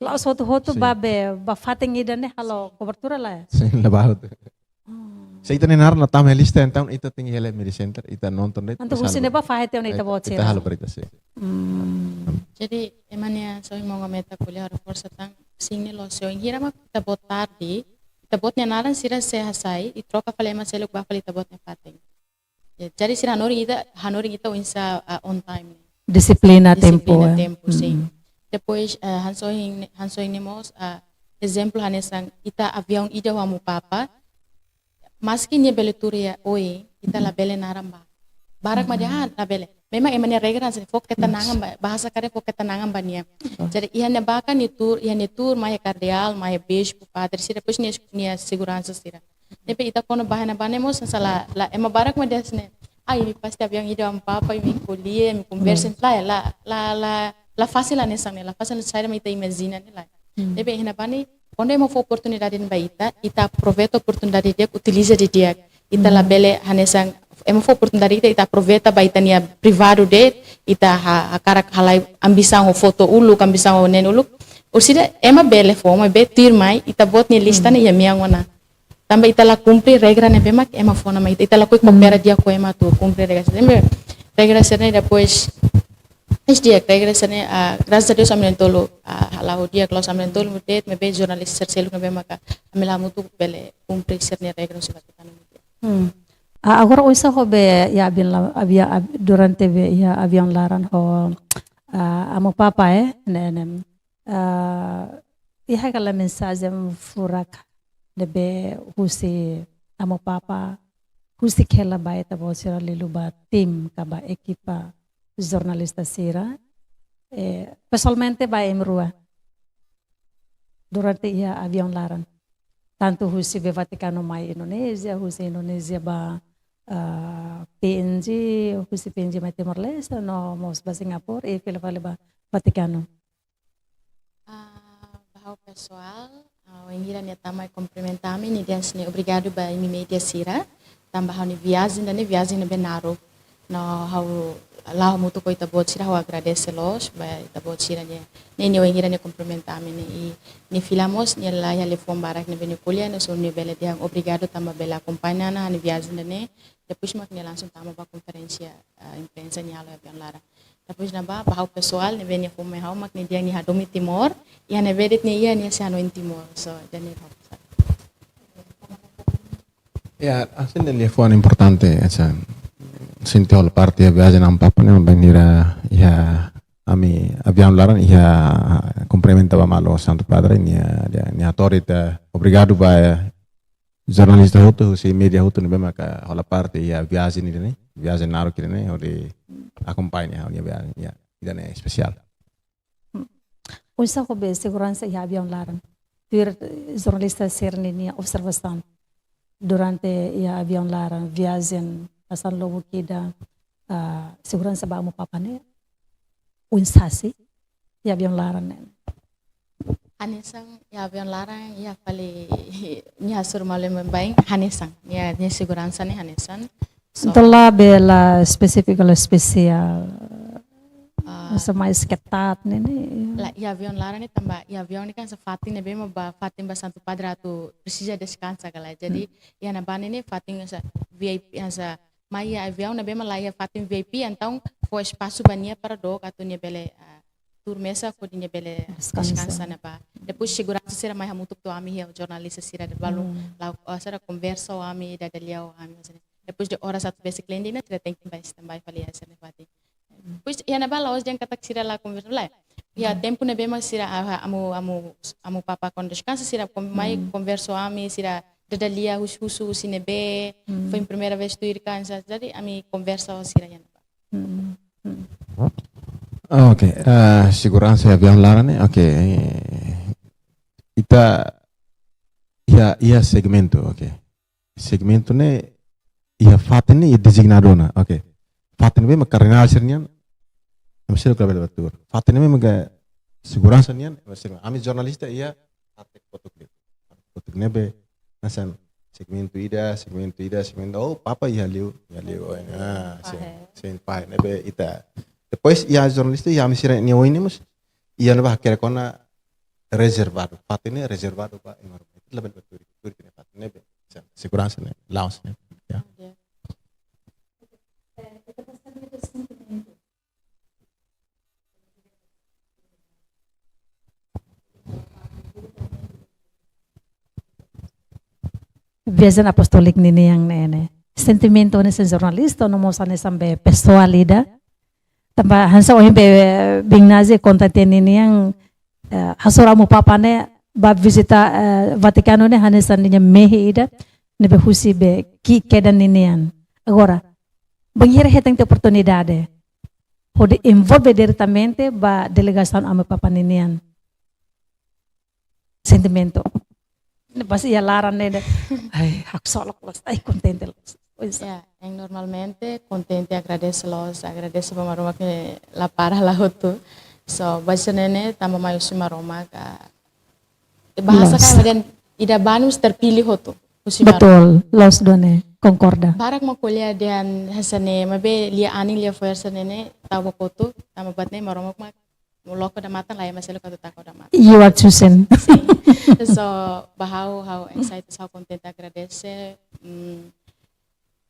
La'ós hotu-hotu, sin, bá be, ba fatin ida-ne'e halo kobertura, lae? Sin, la bá hotu. Hmm. Se ita-nia naran la tama iha lista, entaun ita tenke hela media center, ita nonton de'it, entaun husi ne'ebá fahe tiha ona ita, ita-boot sira, ita halo berita, sin. Hmm. Jadi, ema nia soin mongometa ko'alia reforsa tan, sin ne'e loos, se wainhira mak ita-boot tarde, ita-boot nia naran sira sei hasai, i troka fali ema seluk bá fali ita-boot nia fatin. Ya, jadi sira hanorin ita, hanorin ita oinsá, ah, on time. Dixiplina tempu, dixiplina, eh, tempu, sin. Mm-mm. Depois, ah, hanesan ohin, hanesan ohin ne'e mós, ah, ezemplu hanesan ita aviaun ida ho Amu Papa, maski nia bele tuur iha oin, ita labele naran bá. Barak mak dehan, ah, labele. Memang ema nia regra hanesan ne'e, fó ketenangan ba, bahasa karik fó ketenangan ba nia. Oh. Jadi, iha ne'ebá kan nia tuur, iha nia tuur, mai iha kardeál, mai iha bispu, padre sira, depois nia, nia seguransa sira. Ne'ebé ita kuandu bá iha ne'ebá ne'e mós hanesan la, la, ema barak mak dehan hanesan ne'e, ah, imi pasti aviaun ida ho Amu Papa, imi ko'alia, imi konversa, hmm, la, la, la, la, la fasil hanesan ne'e, la fasil saida mak ita imajina ne'e, lae. Hmm. Ne'ebé iha ne'ebá ne'e, kuandu ema fó oportunidade ba ita, ita aproveita oportunidade di'ak, utiliza didi'ak. Ita, hmm, labele hanesan, ema fó oportunidade ita, ita aproveita ba ita-nia privadu de'it, ita ha-, hakarak halai ambisaun ho foto uluk, ambisaun ho neen uluk. Orsida ema bele fó, maibé tuirmai, ita-boot nia lista, hmm, ne'e iha mean ona. Tanba ita la kumpre regra ne'ebé mak ema fó ona mai ita, ita lakohi, hmm, koopera di'ak ho ema atu kumpre regra. Tanba regra sira-ne'e depois, es di'ak, regra sira-ne'e, ah, grasas a Deus, ami na'in-tolu, ah, hala'o di'ak, la'ós ami na'in-tolu de'it, maibé jornalista sira seluk ne'ebé maka ami la hamutuk bele kumpre sira-nia regra husi Vatikanu. Hmm. Ah, agora oinsá ho be iha aviaun la-, avia-, av-, durante be iha aviaun laran ho, ah, Amu Papa, eh? Ne'e, ne'e. Ah, iha kala mensajen furak ne'ebé husi Amu Papa, husik hela ba ita-boot sira liuliu ba tim ka ba ekipa jornalista sira, eh, pesoalmente ba imi rua durante iha aviaun laran. Tantu husi be Vatikanu mai Indonézia, husi Indonézia ba, ah, P N G, husi P N G mai Timor-Leste, no mós ba Singapura, i fila fali ba Vatikanu. Ah, ba ha'u pesoál, ah, wainhira nia tama i kumprimenta ami, nia dehan hanesan ne'e obrigadu ba imi média sira, tanba ha'u-nia viajen ida-ne'e viajen ne'ebé naruk. No ha'u la'o hamutuk ho ita-boot sira, ha'u agradese loos ba ita-boot sira-nia, ne'e nia wainhira nia kumprimenta ami ne'e, i nia fila mós, nia la iha liafuan barak ne'ebé nia ko'alia, no só nia bele dehan obrigadu tanba bele akompaña ona ha'u-nia viajen ida-ne'e, depois mak nia langsung tama ba konferénsia, ah, imprensa nia halo iha aviaun laran. Depois ne'ebá, ba ha'u pesoál, ne'ebé nia fó mai ha'u mak nia dehan nia hadomi Timor, iha ne'ebé de'it nia iha nia sei hanoin Timor. So, jadi ha'u pesoál. Ya, hanesan ne'e liafuan importante, hanesan sente hola parte iha viajen Amu Papa ne'e, bainhira iha ami aviaun laran iha kumprimenta ba malu Santu Padre, nia, nia, nia hato'o ita obrigadu ba, eh, jornalista hotu, husi média hotu ne'ebé maka hola parte iha viajen ida-ne'e, viajen naruk ida-ne'e, hodi akompaña ha'u-nia viajen, ya, ida-ne'e espesiál. Oinsá ho be seguransa iha aviaun laran? Tuir, eh, jornalista sira-nia observasaun durante iha aviaun laran, viajen hanesan lubuk ida, ah, seguransa ba Amu Papa ne'e oinsá sei iha aviaun laran ne'e? Hanesan iha aviaun laran, iha fali, nia hasoru malu ema baibain, hanesan. Nia, nia seguransa ne'e hanesan. So, Entaun la bele espesífiku, la espesiál. ah, Hanesan mais ketat ne'e, ne'e. La, iha aviaun laran ne'e tanba, iha aviaun ne'e kan hanesan fatin ne'ebé mak ba, fatin ba Santu Padre atu presiza deskansa ka lae. Jadi, iha ne'ebá ne'e fatin hanesan V I P, hanesan mai iha aviaun ne'ebé mak la iha fatin V I P, entaun fó espasu ba nia para dook atu nia bele, ah, tuur mesak hodi nia bele Deskansa. deskansa ne'ebá. Depois seguransa sira mai hamutuk ho ami, iha jornalista sira de balun, Hmm. la, ah, sira konversa ho ami, dada lia ho ami, hanesan ne'e. Depois de oras atu besik landing ne'e, sira tenke ba standby fali iha sira-nia fatin. Depois iha ne'ebá la'ós dehan katak sira la konversa, lae. Iha tempu ne'ebé mak sira, ah, ah, amu, amu, amu papa kuandu deskansa, sira kon-, mai konversa ho ami, sira dada lia husu, husu husi ne'ebé, foin primeira vez tuir kan, sa-, jadi ami konversa ho sira iha ne'ebá. Hmm. Hmm. Ah, oke, ah, seguransa iha aviaun laran ne'e, oke. Ita iha, iha segmentu, oke. Segmentu ne'e iha fatin ne'e iha designadu ona, oke. Fatin ne'ebé mak kardenál sira-nian, ema seluk labele bá tuur. Fatin ne'ebé mak seguransa nian, ema seluk. Ami jornalista iha fatin kotuk ne'e. Kotuk ne'ebé, hanesan segmentu ida, segmentu ida, segmentu, oh, papa iha liu, iha liu, oh, ah, sin, Fahe. Sin, fahe ne'ebé ita. Depois iha jornalista iha ami sira-nia oin ne'e mós, iha ne'ebá hakerek ona rezervadu, fatin ne'e rezervadu ba ema ruma. Ita labele bá tuur, tuur iha fatin ne'ebé, hanesan seguransa ne'e, la'ós ne'e, ya. Ya. Viajen apostóliku ninian ne'e, ne'e. Sentimentu hanesan jornalista, no mós hanesan be pesoál ida. Tanba hanesan ohin be, eh, Biin Nazi konta tiha ninian, eh, hasoru amu papa ne'e, bá vizita, eh, Vatikanu ne'e hanesan ninia mehi ida, ne'ebé husi be ki'ik kedan ninian. Agora, bainhira hetan tiha oportunidade hodi envolve diretamente ba delegasaun amu papa ninian. Sentimentu. Ne'e pas iha laran ne'e, ne'e. Ai, haksolok loos, ai, kontente loos. Pois. Ya, yang normalmente kontente, agradese loos, agradese ba Maromak ne'e la para la hotu. So, bainhira ne'e, tanba mai husi Maromak, ah, bahasa Loos. Kan dehan ida banus terpilih hotu. Husi Maromak. Betul, loos duni, konkorda. Barak mak ko'alia dehan hanesan ne'e, maibé lia anin, lia forsa ne'e, ne'e, tau ba kotuk, tanba buat ne'e Maromak mak, molok odamatan, lae ema seluk atu taka odamatan. You are chosen. So, ba ha'u, ha'u excited, ha'u kontente, agradese. Hmm.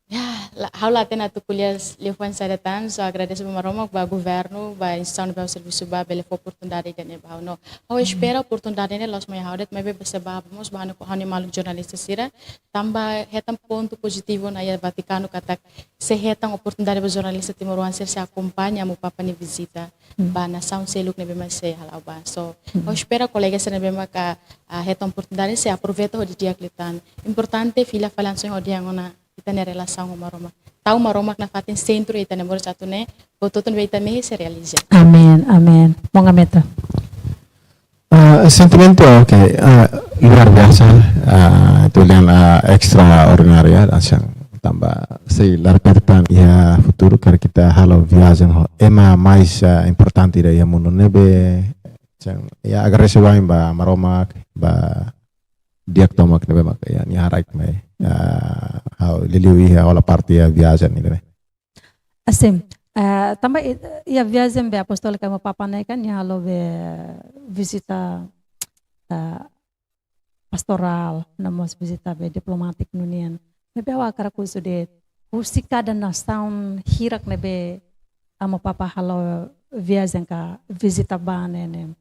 Ya, la, ha'u la hatene atu ko'alia liafuan saida tan, so agradese ba Maromak, ba governu, ba instituisaun ne'ebé ha'u servisu ba, bele fó oportunidade ida-ne'e ba ha'u. No, ha'u espera oportunidade ne'e la'ós mai iha ha'u de'it, maibé ba, ba mós ba ha'u-nia, ha'u-nia maluk jornalista sira, tanba hetan pontu pozitivu ona iha Vatikanu katak sei hetan oportunidade ba jornalista timoroan sira sei akompaña amu papa nia vizita ba nasaun seluk ne'ebé mak sei hala'o ba. So, ha'u espera kolega sira ne'ebé maka, ah, hetan oportunidade sei aproveita hodi di'ak liután. Importante fila fali hanesan ohin ha'u dehan ona, ita-nia relasaun ho Maromak. Tau Maromak nafatin sentru ita-nia moris atu nune'e buat hotu ne'ebé ita mehi sei realiza. Amen, amen. Bom, Ameta. Ah, sentimentu, oke, ah, luar biasa, ah, ita dehan, ah, extraordinária, hanesan tanba sei la repete tan iha futuru, karik ita halo viajen ho ema mais, ah, importante ida iha mundu ne'ebé, hanesan, ya, agradese wa'in ba Maromak, ba di'ak tomak ne'ebé mak, ya, nia haraik mai, ah, ha'u liuliu iha hola parte iha viajen ida-ne'e. Asim, eh, tanba i-, iha viajen be apostólika amu papa ne'e kan, nia halo be vizita, eh, pastorál, no mós vizita be diplomátiku ninian. Maibé ha'u hakarak husu de'it, husi kada nasaun hirak ne'ebé amu papa halo viajen ka vizita ba ne'e ne'e.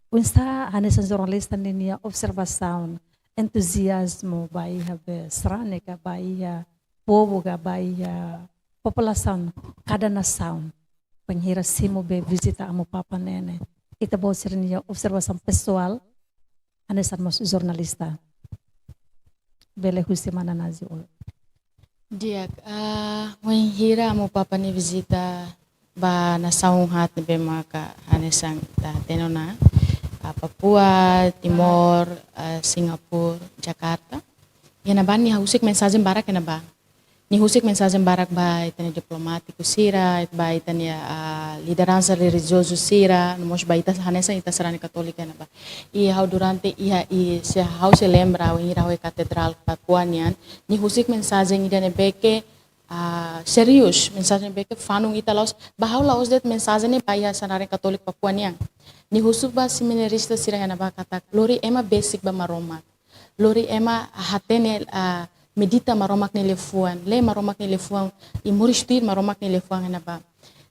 Oinsá hanesan jornalista ninia observasaun, entuziazmu ba iha be sarani ka ba iha povu ka ba iha populasaun kada nasaun. Bainhira simu be vizita amu papa ne'e ne'e. Ita-boot sira-nia observasaun pesoál, hanesan mós jornalista. Bele husi mana Nazi uluk. Di'ak, ah, wainhira amu papa nia vizita ba nasaun haat ne'ebé maka hanesan ita hatene ona, ah, Papua, Timor, ah, Singapura, Jakarta. Iha ne'ebá nia husik mensajen barak iha ne'ebá. Nia husik mensajen barak ba ita-nia diplomátiku sira, ba ita-nia, ah, lideransa relijiozu sira, no mós ba ita hanesan ita sarani katólika ne'ebá. I ha'u durante iha, i se ha'u sei lembra, ha'u iha, ha'u iha katedrál Papua nian, nia husik mensajen ida ne'ebé ke, ah, serius, mensajen ne'ebé ke fanun ita la'ós, ba ha'u la'ós de'it mensajen ne'e ba iha sarani katólika Papua nian. Nia husu ba seminarista sira iha ne'ebá katak, lori ema besik ba Maromak. Lori ema hatene, ah, medita Maromak nia liafuan, lee Maromak nia liafuan, i moris tuir Maromak nia liafuan iha ne'ebá.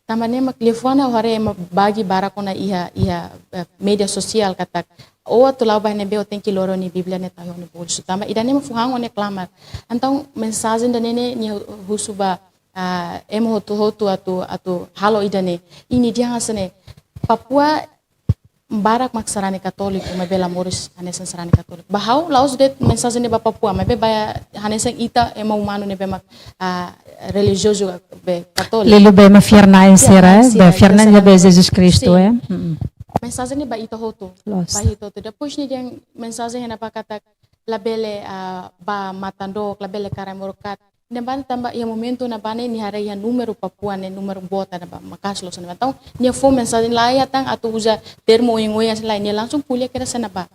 Tanba ne'e mak liafuan ne'e ha'u haree ema bagi barak ona iha, iha, eh, média sosiál katak, ó atu la'o ba iha ne'ebé ó tenke lori ó-nia Bíblia ne'e tau iha ó-nia bolsu. Tanba ida-ne'e mak fuhan ó-nia klamar. Entaun mensajen ida-ne'e ne'e nia husu ba, ah, ema hotu-hotu atu, atu halo ida-ne'e. I nia dehan hanesan ne'e, Papua barak mak sarani katóliku, maibé la moris hanesan sarani katóliku. Ba ha'u la'ós de'it mensajen ne'e ba Papua, maibé ba hanesan ita ema umanu ne'ebé mak, ah, relijiozu be katóliku. Liuliu ba ema fiar-na'in sira, fiar-na'in sira, be fiar-na'in sira be Jesus Kristu, sin. Eh? Mm-mm. Mensajen ne'e ba ita hotu. Loos. Ba ita hotu. Depois nia dehan mensajen iha ne'ebá katak labele, ah, ba matan-dook, labele kaer ai-moruk. Ne'ebá tanba iha momentu ne'ebá ne'e nia haree iha númeru Papua ne'e númeru boot ne'ebá maka'as loos ne'ebá. Entaun nia fó mensajen, la iha tan atu uza termu oioin hanesan lae, nia langsung ko'alia kedas iha ne'ebá.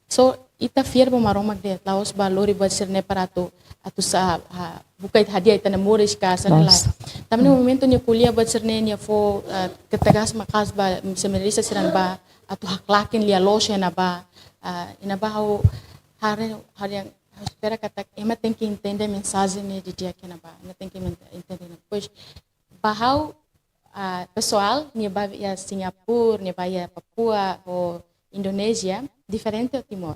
So ita fiar ba Maromak de'it, la'ós ba lori buat sira-ne'e para atu, atu sa, ha, buka ita hadi'a ita-nia moris ka hanesan lae. Loos. Tanba ne'e momentu nia ko'alia buat sira-ne'e nia fó, ah, ketegas maka'as ba seminarista sira ne'ebá atu haklaken lia loos iha ne'ebá, ah, iha ne'ebá ha'u haree, haree ha'u espera katak ema tenke entende mensajen ne'e didi'ak iha ne'ebá, ema tenke men-, entende ne'e. Depois, ba ha'u, ah, pesoál, nia ba iha Singapura, nia ba iha Papua, ou Indonézia, diferente ho Timor.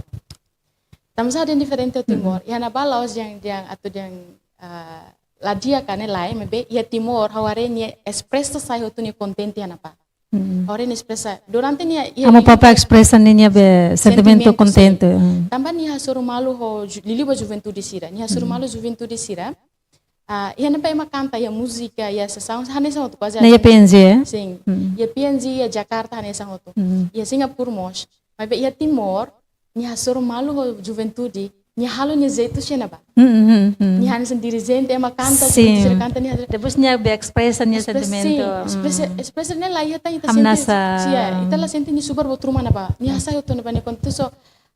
Tanba sá dehan diferente ho Timor? Mm-mm. Iha ne'ebá la'ós dehan, dehan atu dehan, ah, la di'ak ka ne'e lae, maibé iha Timor, ha'u haree nia espresa sai hotu nia kontente iha ne'ebá. Mm. Ha'u haree nia espresa. Durante nia, iha Amu Papa espresa ninia be sentimentu, sentimentu kontente, sin. Mm. Tanba nia hasoru malu ho ju-, liuliu ba juventude sira. Nia hasoru malu juventude sira. Ah, iha ne'ebá ema kanta, iha múzika, iha sesaun, hanesan hotu kuaze. Ne'e iha P N G, eh? Sin. Mm. Iha P N G, iha Jakarta, hanesan hotu. Mm. Iha Singapura mós. Maibé iha Timor, nia hasoru malu ho juventude, nia halo nia jeitu iha ne'ebá. Mm, mm, mm. Nia hanesan dirijente, ema kanta, sin, juventude sira kanta, nia hasoru. Depois nia be espresa nia, espresa, sentimentu. Sin, espresa, mm, espresa ne'e la iha tan ita sente, hamnasa, sin, ita la sente nia subar buat ruma iha ne'ebá. Nia, mm, hasai hotu iha ne'ebá nia konta. So,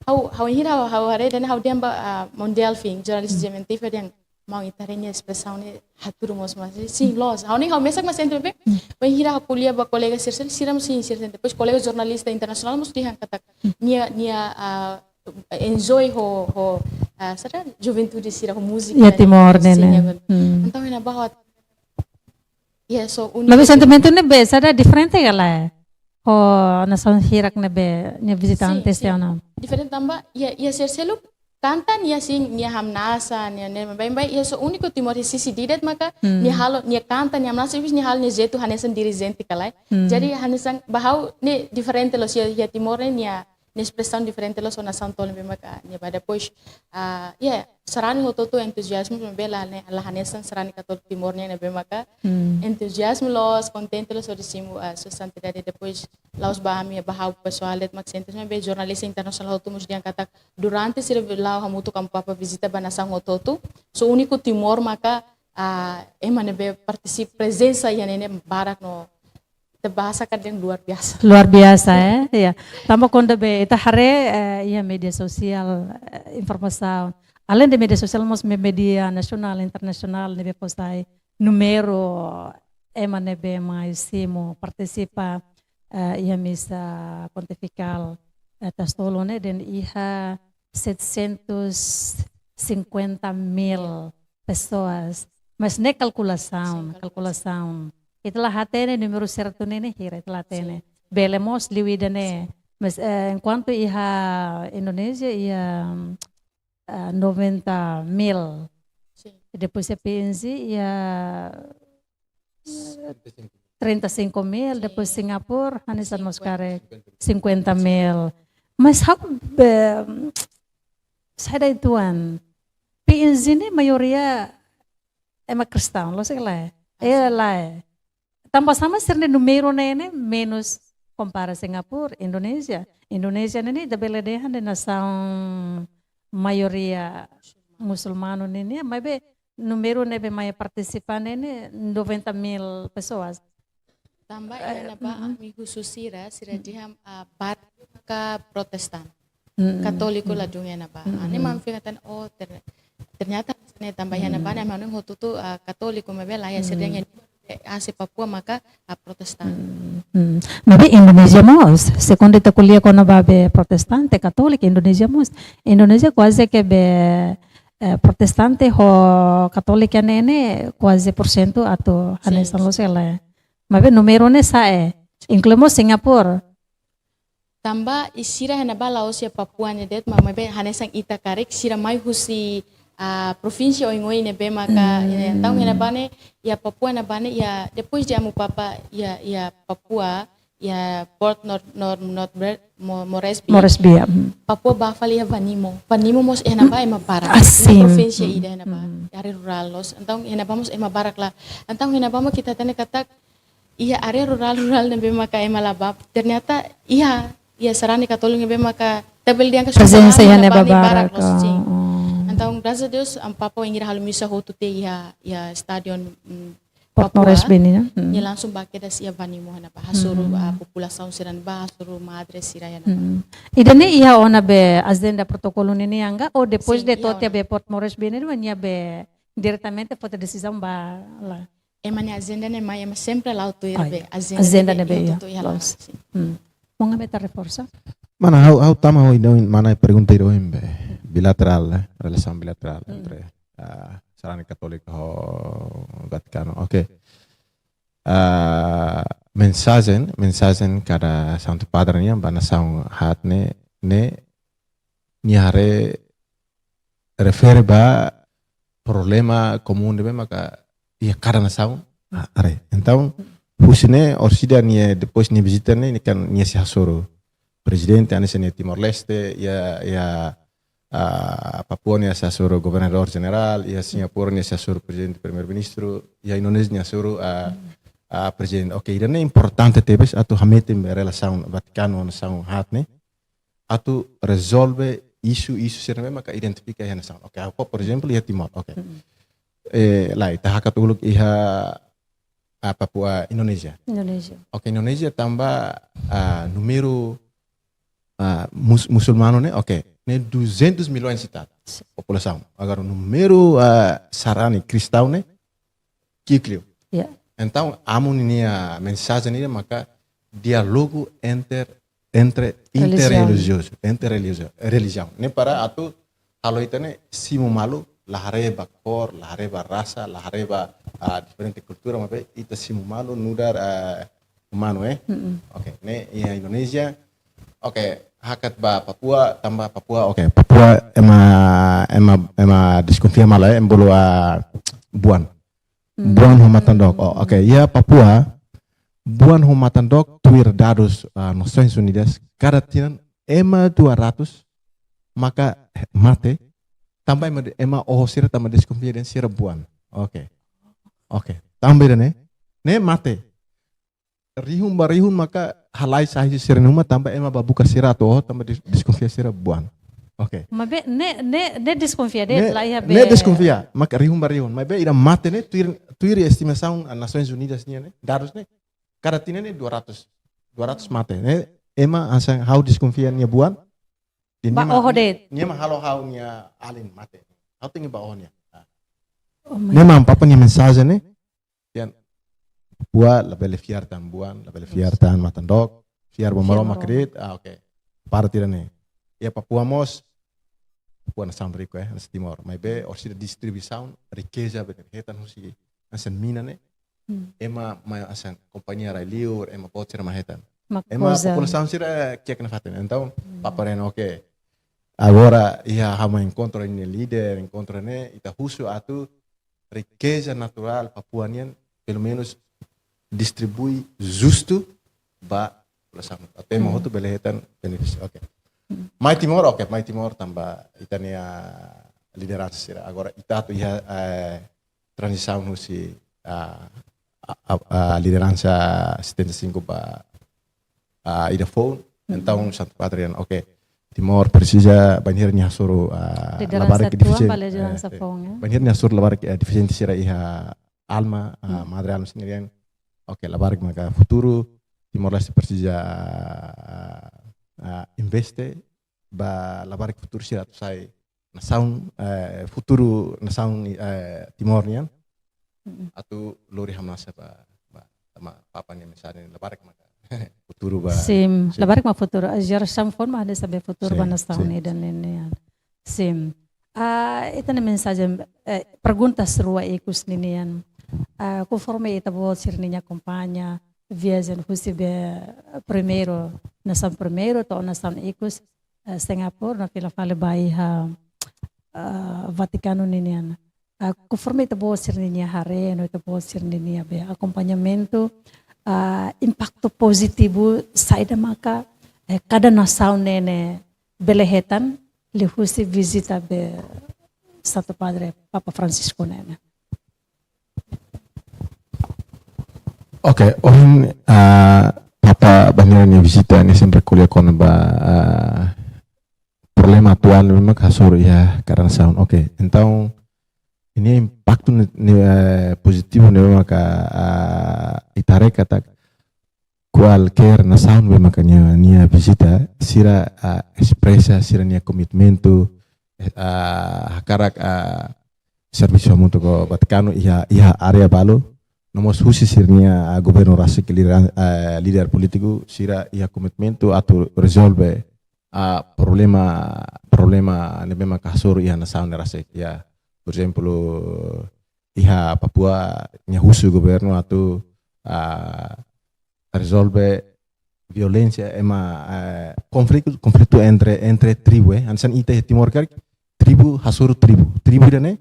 ha'u, ha'u hira, ha'u haree, dehan ha'u dehan ba, ah, maun Delfin, jornalista, mm, G M N T V, dehan, maun, ita haree nia espresaun ne'e hatudu mós, mas, sin, loos. Ha'u ne'e ha'u mesak mak sente be. Mm. Bainhira ha'u ko'alia ba kolega sira, sira, sira mós, sin, sira sente. Depois kolega jornalista internasionál mós dehan katak, mm, nia, nia, ah, enjoy ho, ho, ah, sá dehan, juventude sira ho múzika iha Timor ne'e, sin, ne'e. Iha, mm. Entaun iha ne'ebá ha'u, iha so úniku. Maibé sentimentu ne'e be, sá dehan diferente ka lae? Ho nasaun hirak ne'ebé nia vizitante, sin, sin, sira ona. Diferente tanba, iha, iha sira seluk kanta nia, sin, nia hamnasa, nia, nia baibain, iha so úniku Timor iha sisi ida de'it maka, hmm, nia halo, nia kanta, nia hamnasa, depois nia halo nia jeitu hanesan dirijente ka lae. Hmm. Jadi hanesan ba ha'u ne'e diferente loos, iha, iha Timor ne'e nia, nia espresaun diferente loos ho nasaun tolu ne'ebé maka nia ba. Depois, ah, iha, sarani hotu-hotu entuziazmu, maibé la ne'e, la hanesan sarani katóliku Timor nian ne'ebé maka, hmm, entuziazmu loos, kontente loos hodi simu, ah, Sua Santidade. Depois, la'ós ba ami, ba ha'u pesoál de'it mak sente, maibé jornalista internasionál hotu mós dehan katak durante sira la'o hamutuk Amu Papa vizita ba nasaun hotu-hotu, so úniku Timor maka, ah, ema ne'ebé partisipa, prezensa iha ne'e ne'e barak no ita bahasa katak luar biasa. Luar biasa, eh? Iya. Tanba kuandu be ita haree, eh, iha média sosiál, eh, informasaun. Aleinde média sosiál, mós me-, média nasionál, internasionál, ne'ebé fó sai númeru ema ne'ebé mai simu partisipa, eh, iha misa pontifikál, eh, Tasi Tolu ne'e, dehan iha setecentos cinquenta mil pessoas. Mas ne'e kalkulasaun, sin, kalkulasaun. Kalkulasaun. Ita la hatene númeru sertu ne'e ne'e hira, ita la hatene. Sin. Bele mós liu ida-ne'e. Sin. Mas, eh, enkuantu iha Indonézia, iha, eh, noventa mil. Sin. I depois iha P N G, iha trinta e cinco mil, sin, depois Singapura, hanesan mós, cinquenta, karik, cinquenta mil. Mas ha'u be, sá dehan tuan, P N G ne'e maioria ema kristaun, loos ka lae? Ah, eh, sin. Lae. Tanba sá mak sira-nia númeru ne'e ne'e menus kompara Singapura, Indonézia. Indonézia ne'e ne'e ita bele dehan dehan nasaun maioria musulmanu ne'e ne'e, maibé númeru ne'ebé mai partisipa ne'e noventa mil pessoas. Tanba iha ne'ebá ami husu sira, sira dehan, ah, barak maka protestan. Katóliku ladún iha ne'ebá. Ne'e mak ami fiar katak, oh, ter-, ternyata ne'e tanba iha ne'ebá ne'e ami hanoin hotu-hotu, ah, katóliku, maibé laiha sira dehan iha ne'ebá, eh, ah, se Papua maka, ah, protestan. Maibé Indonézia mós, segundu ita ko'alia kona-ba be protestante, katólika, Indonézia mós. Indonézia kuaze ke be, eh, protestante ho katólika ne'e ne'e kuaze porsentu atu hanesan loos hela. Maibé númeru ne'e sa'e, inklui mós Singapura. Tanba sira iha ne'ebá la'ós iha Papua ne'e de'it, maibé hanesan ita karik sira mai husi, ah, provínsia oioin ne'ebé maka, entaun iha ne'ebá ne'e, iha Papua ne'ebá ne'e, iha, depois de Amu Papa, iha, iha Papua, iha Port Nor-, Nor-, Nor-, Bre-, Mo-, Moresby. Moresby, ya. Papua ba fali iha Vanimo. Vanimo mós iha ne'ebá ema barak. Ah, sin. Provínsia ida iha ne'ebá. Área rurál loos. Entaun iha ne'ebá mós ema barak la. Entaun iha ne'ebá mós ita hatene katak iha área rurál, rurál ne'ebé maka ema la bá. Ternyata iha, iha sarani katóliku ne'ebé maka tabel diangka Prezensa iha ne'ebá ne'ebá ne'e barak. Loos, sin. Oh, oh. Entaun, graças a Deus, Amu Papa ingir halo misa hotu tiha iha, iha stadion, mm, Port Papua. Moresby ne'e, ya? Hmm. Nia langsung ba kedas iha Vanimo iha ne'ebá, hasoru, ah, populasaun sira iha ne'ebá, hasoru madre sira iha ne'ebá. Hmm. Ida-ne'e iha ona be ajenda protokolu ninian ka, ou depois, sin, de iha to'o tiha ona. Be Port Moresby ne'e, nia be diretamente foti desizaun ba la. Ema nia ajenda ne'e mai, ema sempre la'o tuir, ah, be, ya. Ajenda, ajenda ne'ebé, ne'ebé, ya, tutu iha la, loos. Sin. Hmm. Mós ami atu reforsa. Mana ha'u, ha'u tama ho ida ohin, mana pergunta ida ohin be bilaterál, eh, relasaun bilaterál entre, ah, sarani katólika ho Vatikanu. Oke. Ah, mensajen, mensajen kada Santu Padre nian ba nasaun haat ne'e, ne'e nia haree refere ba problema komún ne'ebé maka iha kada nasaun, ah, haree. Entaun, husi ne'e, orsida nia, depois nia vizita ne'e, nia kan, nia sei hasoru prezidente, hanesan iha Timor-Leste, iha, iha, ah, Papua nia sei hasoru governadór jerál, iha Singapura nia sei hasoru prezidente, primeiru-ministru, iha Indonézia nia hasoru, ah, ah, prezidente. Oke, ida-ne'e importante tebes atu hametin be relasaun Vatikanu ho nasaun haat ne'e, atu rezolve isu, isu sira ne'ebé maka identifika iha nasaun. Oke, ha'u fó, por ezemplu, iha Timor. Oke. Eh, lae, ita hakat uluk iha, ah, Papua, Indonézia. Indonézia. Oke, Indonézia tanba, ah, númeru, ah, mus-, musulmanu ne'e, oke, ne'e duzentos milhões e tal populasaun. Agora, númeru, ah, sarani kristaun ne'e ki'ik liu. Ya. Entaun, Amu ninia mensajen ida maka diálogu entre, entre, relijiaun, interrelijiozu, interrelijiozu, relijiaun. Ne'e para atu halo ita ne'e simu malu, la haree ba kór, la haree ba rasa, la haree ba, ah, diferente kultura, maibé ita simu malu, nu'udar, ah, umanu, eh. Oke, ne'e iha Indonézia. Oke, hakat ba Papua, tanba Papua, oke, Papua ema, ema, ema deskonfia malu, eh, ema bolu, ah, buan. Buan ho matan-dook. Oh, oke. Iha Papua, buan ho matan-dook, tuir dadus, ah, Nasoins Unidas, kada tinan ema dua ratus maka mate, tanba ema, ema oho sira tanba deskonfia dehan sira buan. Oke. Oke. Tanba ida-ne'e, ne'e mate. Rihun ba rihun maka halai sai husi sira-nia uma tanba ema bá buka sira atu oho tanba des-, deskonfia sira buan. Oke. Maibé ne'e, ne'e, ne'e deskonfia de'it, ne'e, la iha be, ne'e deskonfia, maka rihun ba rihun. Maibé ida mate ne'e tuir, tuir estimasaun, ah, Nasoins Unidas nian ne'e, dadus ne'e, kada tinan ne'e dua ratus. Dua ratus mate. Ne'e ema hanesan ha'u deskonfia nia buan. Dehan bá nia mak oho de'it, nia mak halo ha'u-nia alin mate. Ha'u tenke bá oho nia. Ah. Oh my God. Ne'e mak Amu Papa nia mensajen ne'e. Dehan, Papua labele fiar tan buan, labele fiar tan matan-dook, fiar ba Maromak de'it, ah, oke. Parte ida-ne'e. Iha Papua mós, Papua nasaun riku, eh, hanesan Timor. Maibé, orsida distribuisaun rikeza be hetan husi hanesan mina ne'e. Hmm. Ema mai hanesan kompañia rai-liur, ema boot sira mai hetan. Mak ema koza, populasaun sira kiak nafatin. Entaun, hmm, Papa dehan, oke. Agora, iha ha'u mai enkontru ninia líder, enkontru ne'e, ita husu atu rikeza naturál Papua nian, pelumenus distribui justu ba populasaun. Atu ema hotu bele hetan benefísiu. Oke. Mai Timor, oke, mai Timor tanba ita-nia lideransa sira. Agora ita atu iha, eh, tranzisaun husi, ah, ah, ah, lideransa setenta e cinco ba, ah, ida foun. Entaun, Santu Padre dehan, oke. Timor presiza bainhira nia hasoru, ah, Lideransa labarik atual defisiente, ba lideransa eh, eh, foun, ya. Bainhira nia hasoru labarik, eh, defisiente sira iha alma, ah, Hmm. madre alma sira-nian. Oke, labarik maka futuru Timor-Leste presiza, ah, ah, investe ba labarik futuru sira atu sai nasaun, eh, futuru nasaun, eh, Timor nian. Mm-mm. Atu lori hamnasa ba, ba, tanba Papa nia mensajen labarik maka futuru ba. Sim, Sim. Labarik mak futuru. Jerasaun foun mak hanesan be futuru ba Sim, nasaun sim. ida-ne'e nian. Sim. Ah, ita-nia mensajen, eh, perguntas rua ikus ninian. Ah, konforme ita-boot sira-nia akompaña viajen husi be primeiru, nasaun primeiru to'o nasaun ikus, eh, Singapura no fila fali ba iha, eh, Vatikanu ninian. Ah, konforme ita-boot sira-nia haree no ita-boot sira-nia be akompañamentu, ah, impaktu pozitivu saida maka, eh, kada nasaun ne'e bele hetan liuhusi vizita be Santu Padre Papa Francisco ne'e. Oke, ohin, ah, Papa bainhira nia vizita ne'e sempre ko'alia kona-ba, ah, problema atuál ne'ebé mak hasoru iha kada nasaun. Oke, entaun nia impaktu ne'e, ne'e, eh, pozitivu ne'ebé maka, ah, ita haree katak kualkér nasaun ne'ebé maka nia, nia vizita sira, ah, espresa sira-nia komitmentu, eh, ah, hakarak, ah, servisu hamutuk ho Vatikanu iha, iha área balu. No mós husi sira-nia, ah, governu rasik, lideran-, ah, líder polítiku sira iha komitmentu atu rezolve, ah, problema, problema ne'ebé maka hasoru iha nasaun ne'e rasik, ya. Por ezemplu, iha Papua nia husu governu atu, ah, rezolve violénsia ema, eh, konflitu, konflitu entre, entre tribu, eh. Hanesan ita iha Timor karik, tribu hasoru tribu. Tribu ida-ne'e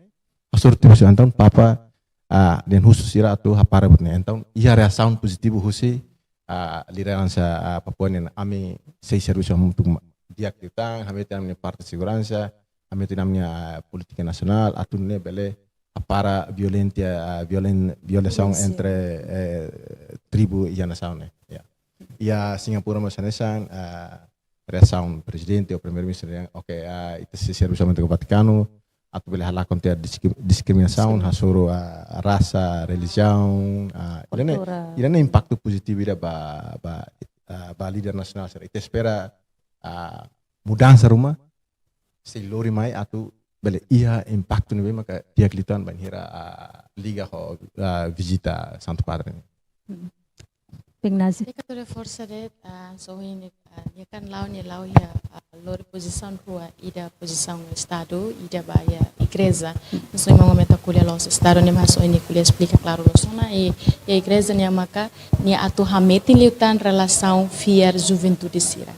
hasoru tribu sira. Entaun Papa, ah, dehan husu sira atu hapara buat ne'e. Entaun iha reasaun pozitivu husi, ah, lideransa, ah, Papua nian. Ami sei servisu hamutuk ma-, di'ak liután, hametin ami-nia parte seguransa, hametin ami-nia, ah, polítika nasionál, atu nune'e bele hapara violénsia, ah, violen-, violasaun Violénsia. Entre, eh, tribu iha nasaun ne'e. Ya. Iha Singapura mós hanesan, ah, reasaun prezidente ou primeiru-ministru dehan, oke, ah, ita sei servisu hamutuk ho Vatikanu, atu bele halakon tiha diskri-, diskriminasaun, Diskriminasaun. Hasoru, ah, rasa, relijiaun, ah, ida-ne'e, Kultura. Ida-ne'e impaktu pozitivu ida ba, ba, ah, ba líder nasionál sira. Ita espera, ah, mudansa ruma sei lori mai atu bele iha impaktu ne'ebé maka di'ak liután bainhira, ah, liga ho, ah, vizita Santu Padre ne'e. Ignasi. Ita atu reforsa de'it, ah, so ini, ah, nia kan la'o, nia la'o iha, ah, lori pozisaun rua, ida pozisaun Estadu, ida ba iha igreja. So ema momentu ko'alia loos Estadu ne'e mak so ini ko'alia esplika klaru loos ona, i, i igreja ne'e maka nia atu hametin liután relasaun fiar juventude sira.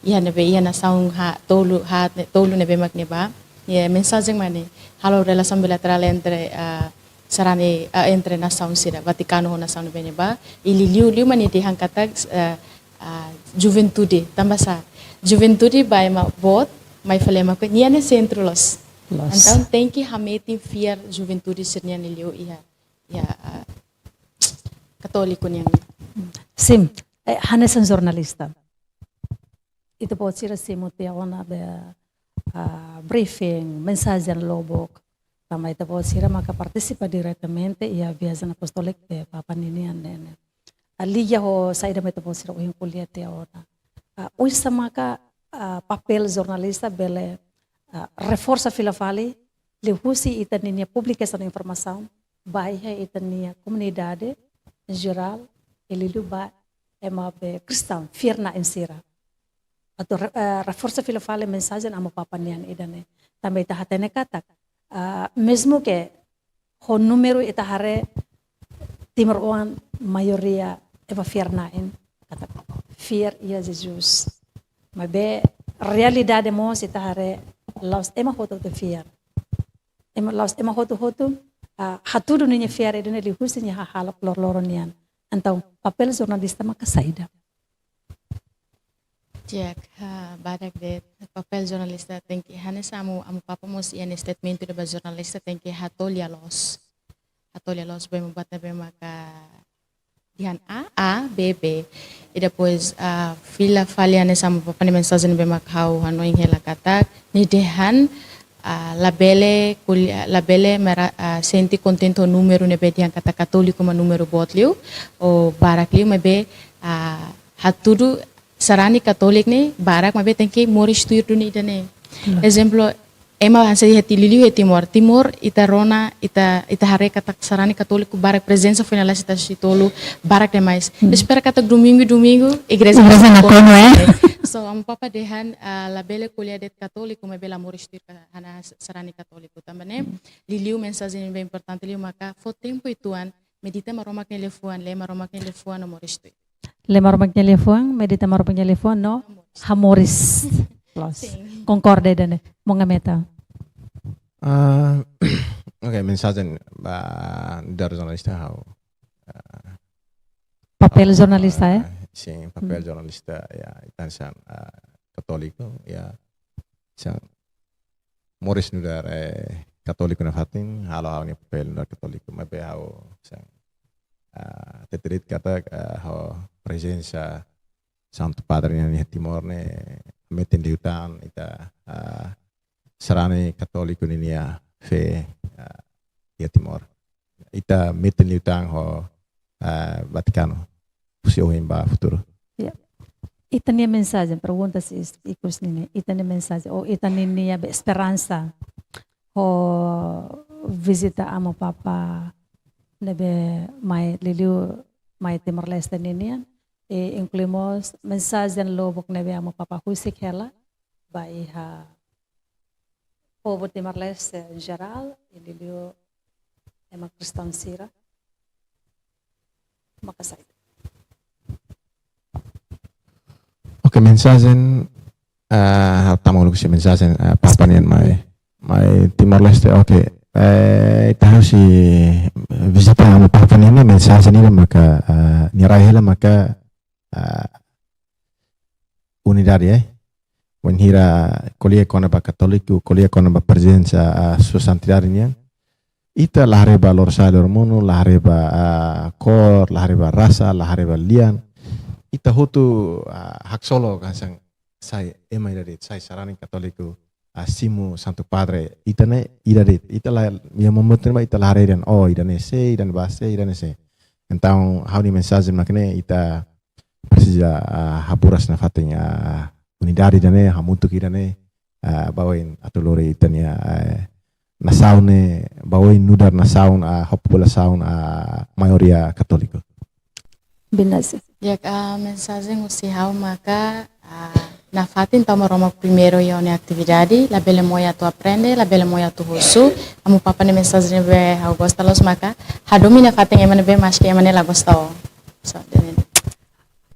Iha ne'ebé, iha nasaun haat tolu, haat ne'e, tolu ne'ebé mak ne'ebá. Iha mensajen mak ne'e, halo relasaun bilaterál entre, ah, sarani, ah, entre nasaun sira, Vatikanu ho nasaun ne'ebé ne'ebá. I liuliu, liuliu mak nia dehan katak, ah, ah, juventude, tanba sá. Juventude ba ema boot, mai fali ema ko'alia, nia ne'e sentru loos. Loos. Entaun tenke hametin fiar juventude sira-nian liuliu iha, iha, ah, Katóliku nian. Sim, eh, hanesan jornalista. Ita-boot sira simu tiha ona be, ah, briefing, mensajen lubuk. Tanba ita-boot sira maka partisipa diretamente iha viajen apostoliku be Papa ninian ne'e. Ah, liga ho saida mak ita-boot sira ohin ko'alia tiha ona. Ah, oinsá maka, ah, papél jornalista bele, ah, reforsa fila fali, liuhusi ita-nia publikasaun informasaun, ba iha ita-nia komunidade, en jerál, i liuliu ba ema be kristaun, fiar-na'in sira. Atu re-, eh, reforsa fila fali mensajen Amu Papa nian ida-ne'e. Tanba ita hatene katak, ah, mezmu ke ho númeru ita haree timoroan maioria ema fiar-na'in, katak fiar iha Jesus. Maibé realidade mós ita haree la'ós ema hotu-hotu fiar. Ema la'ós ema hotu-hotu, ah, hatudu ninia fiar ida-ne'e liuhusi nia hahalok loroloron nian. Entaun, papél jornalista maka saida? Di'ak, ah, badak de'it, papél jornalista tenke, hanesan Amu, Amu Papa mós iha nia statement ida ba jornalista tenke hato'o lia loos. Hato'o lia loos ba ema buat ne'ebé maka dehan A, A, B, B. I depois, ah, fila fali hanesan Amu Papa nia mensajen ne'ebé mak ha'u hanoin hela katak, nia dehan, ah, labele ko'alia, labele mera-, ah, sente kontente ho númeru ne'ebé dehan katak katóliku mak númeru boot liu, ou barak liu, maibé, ah, hatudu sarani katóliku ne'e barak, maibé tenke moris tuir duni ida-ne'e. Loos. Ezemplu, ema hanesan iha Ti-, liuliu iha Timor. Timor, ita rona, ita, ita haree katak sarani katóliku barak, prezensa foin-sa'e ita husi-tolu, barak demais. Hmm. Espera katak domingu, domingu, igreja Igreja nakonu, nakonu, eh? So, Amu Papa dehan, ah, labele ko'alia de'it katóliku, maibé la moris tuir ka-, hanesan sarani katóliku. Tanba ne'e, Hmm. liuliu mensajen ne'ebé importante liu maka fó tempu uitoan, medita Maromak nia liafuan, lee Maromak nia liafuan no moris tuir. Lee Maromak nia liafuan, medita Maromak nia liafuan no hamoris. Loos. Sin. Konkorda ida-ne'e. Maun Ameta. Ah, oke, mensajen ba nu'udar jornalista ha'u. Ah, Papél jornalista, eh? Ah, sin, papél Hmm. jornalista, ya, ita hanesan, ah, katóliku, ya. Hanesan moris nu'udar, eh, katóliku nafatin, halo ha'u-nia papél nu'udar katóliku, maibé ha'u hanesan, ah, hatete de'it katak, ah, ho prezensa Santu Padre nian iha Timor ne'e, metin liután ita, ah, sarani katóliku ninia fé, ah, iha Timor. Ita metin liután ho, ah, Vatikanu. Husi ohin ba futuru. Ya. Ita-nia mensajen, pergunta sira ikus nian ne'e. Ita-nia mensajen, ou ita-nia be esperansa. Ho vizita Amu Papa ne'ebé mai liuliu mai Timor-Leste ninian. E inklui mós mensajen lubuk ne'ebé Amu Papa husik hela ba iha povu Timor-Leste em geral, i liuliu ema kristaun sira. Maka saida. Oke, mensajen, ah, tama uluk husi mensajen, ah, Papa nian mai, mai Timor-Leste, oke. Eh, ita husi vizita Amu Papa nian ne'e mensajen ida maka, ah, nia rai hela maka, ah, unidade, eh. Wainhira ko'alia kona-ba katóliku, ko'alia kona-ba prezensa, ah, Sua Santidade nian. Ita la haree ba lorosa'e loromonu, la haree ba, ah, kór, la haree ba rasa, la haree ba lian. Ita hotu, ah, haksolok hanesan sai ema ida de'it, sai sarani katóliku, ah, simu Santu Padre, ita ne'e ida de'it. Ita la, iha momentu ne'ebá ita la haree dehan, oh, ida-ne'e sé, ida-ne'ebá sé, ida-ne'e sé. Entaun, ha'u-nia mensajen mak ne'e, ita presiza, ah, haburas nafatin, ah, unidade ida-ne'e, hamutuk ida-ne'e, ah, ba oin atu lori ita-nia, eh, nasaun ne'e, ba oin nu'udar nasaun, ah, ho populasaun, ah, maioria katóliku. Biin Nazi. Ya, ah, mensajen husi ha'u maka, ah, nafatin tau Maromak primeiru iha ó-nia atividade, labele moe atu aprende, labele moe atu husu, Amu Papa nia mensajen ne'ebé ha'u gosta loos maka, hadomi nafatin ema ne'ebé maski ema ne'e la gosta ó. So, ida-ne'e.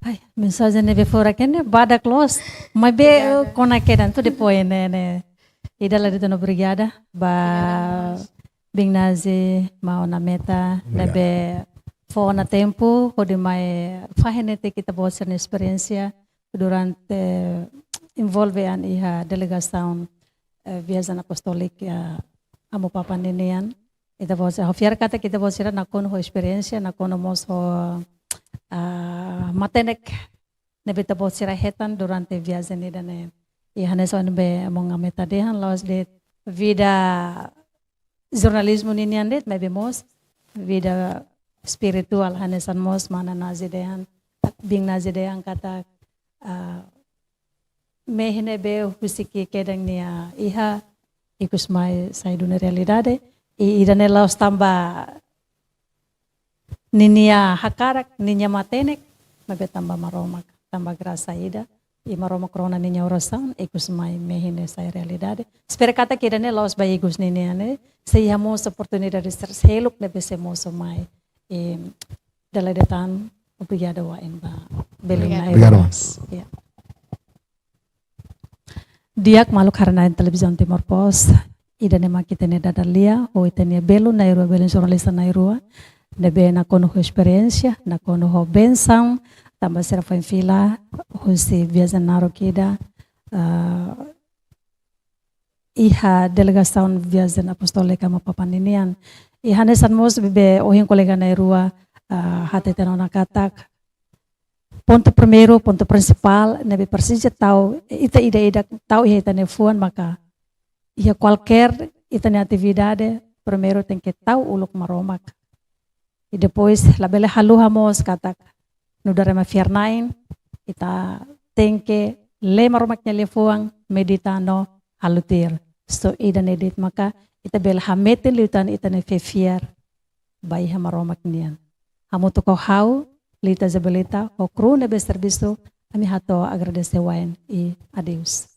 Ai, mensajen ne'ebé furak ne'e badak loos, maibé, Obrigada. eh, kona kedan to the point ne'e, ne'e. Ida la de'it ona, obrigada ba Obrigada, Biin Nazi, maun Ameta, Obrigada. Ne'ebé fó ona tempu hodi mai fahe netik ita-boot sira-nia esperiénsia durante envolve an iha delegasaun, eh, viajen apostólika, eh, Amu Papa ninian. Ita-boot sira, ha'u fiar katak ita-boot sira nakonu ho esperiénsia, nakonu mós ho, ah, matenek ne'ebé ita-boot sira hetan durante viajen ida-ne'e. I hanesan ne'ebé maun Ameta dehan, la'ós de'it vida jornalizmu ninian de'it, maibé mós vida espirituál, hanesan mós mana Nazi dehan, Biin Nazi dehan katak, ah, mehi ne'ebé husik kedan nia iha, ikus mai sai duni realidade, i ida-ne'e la'ós tanba ninia hakarak, ninia matenek, maibé tanba Maromak, tanba grasa ida, i Maromak rona ninia orasaun, ikus mai mehi ne'e sai realidade. Espera katak ida-ne'e la'ós ba ikus ninian ne'e, sei iha mós oportunidade sira seluk ne'ebé sei mosu mai. I dala ida tan, obrigada wa'in ba belun Obrigada. Nai Obrigada, Rua. Mas. Ya. Di'ak maluk haree-na'in Televizaun Timor Post, ida-ne'e mak ita-nia dada-lia, ho ita-nia belun na'in-rua, belun jornalista na'in-rua, ne'ebé nakonu ho esperiénsia, nakonu ho bensaun, tanba sira foin fila, husi viajen naruk ida, ah, iha delegasaun viajen apostólika Amu Papa ninian. I hanesan mós be ohin kolega na'in-rua, ah, hateten ona katak pontu primeiru, pontu prinsipál ne'ebé presiza tau, ita ida-idak tau iha ita-nia fuan maka iha kualkér ita-nia atividade, primeiru tenke tau uluk Maromak. I depois labele haluha mós katak nu'udar ema fiar-na'in, ita tenke lee Maromak nia liafuan, medita no halo tuir. So ida-ne'e de'it maka ita bele hametin liután ita-nia fé fiar ba iha Maromak nian. Hamutuk ho ha'u, Lita Isabelita, ho kru ne'ebé servisu, ami hato'o agradese wa'in i adeus.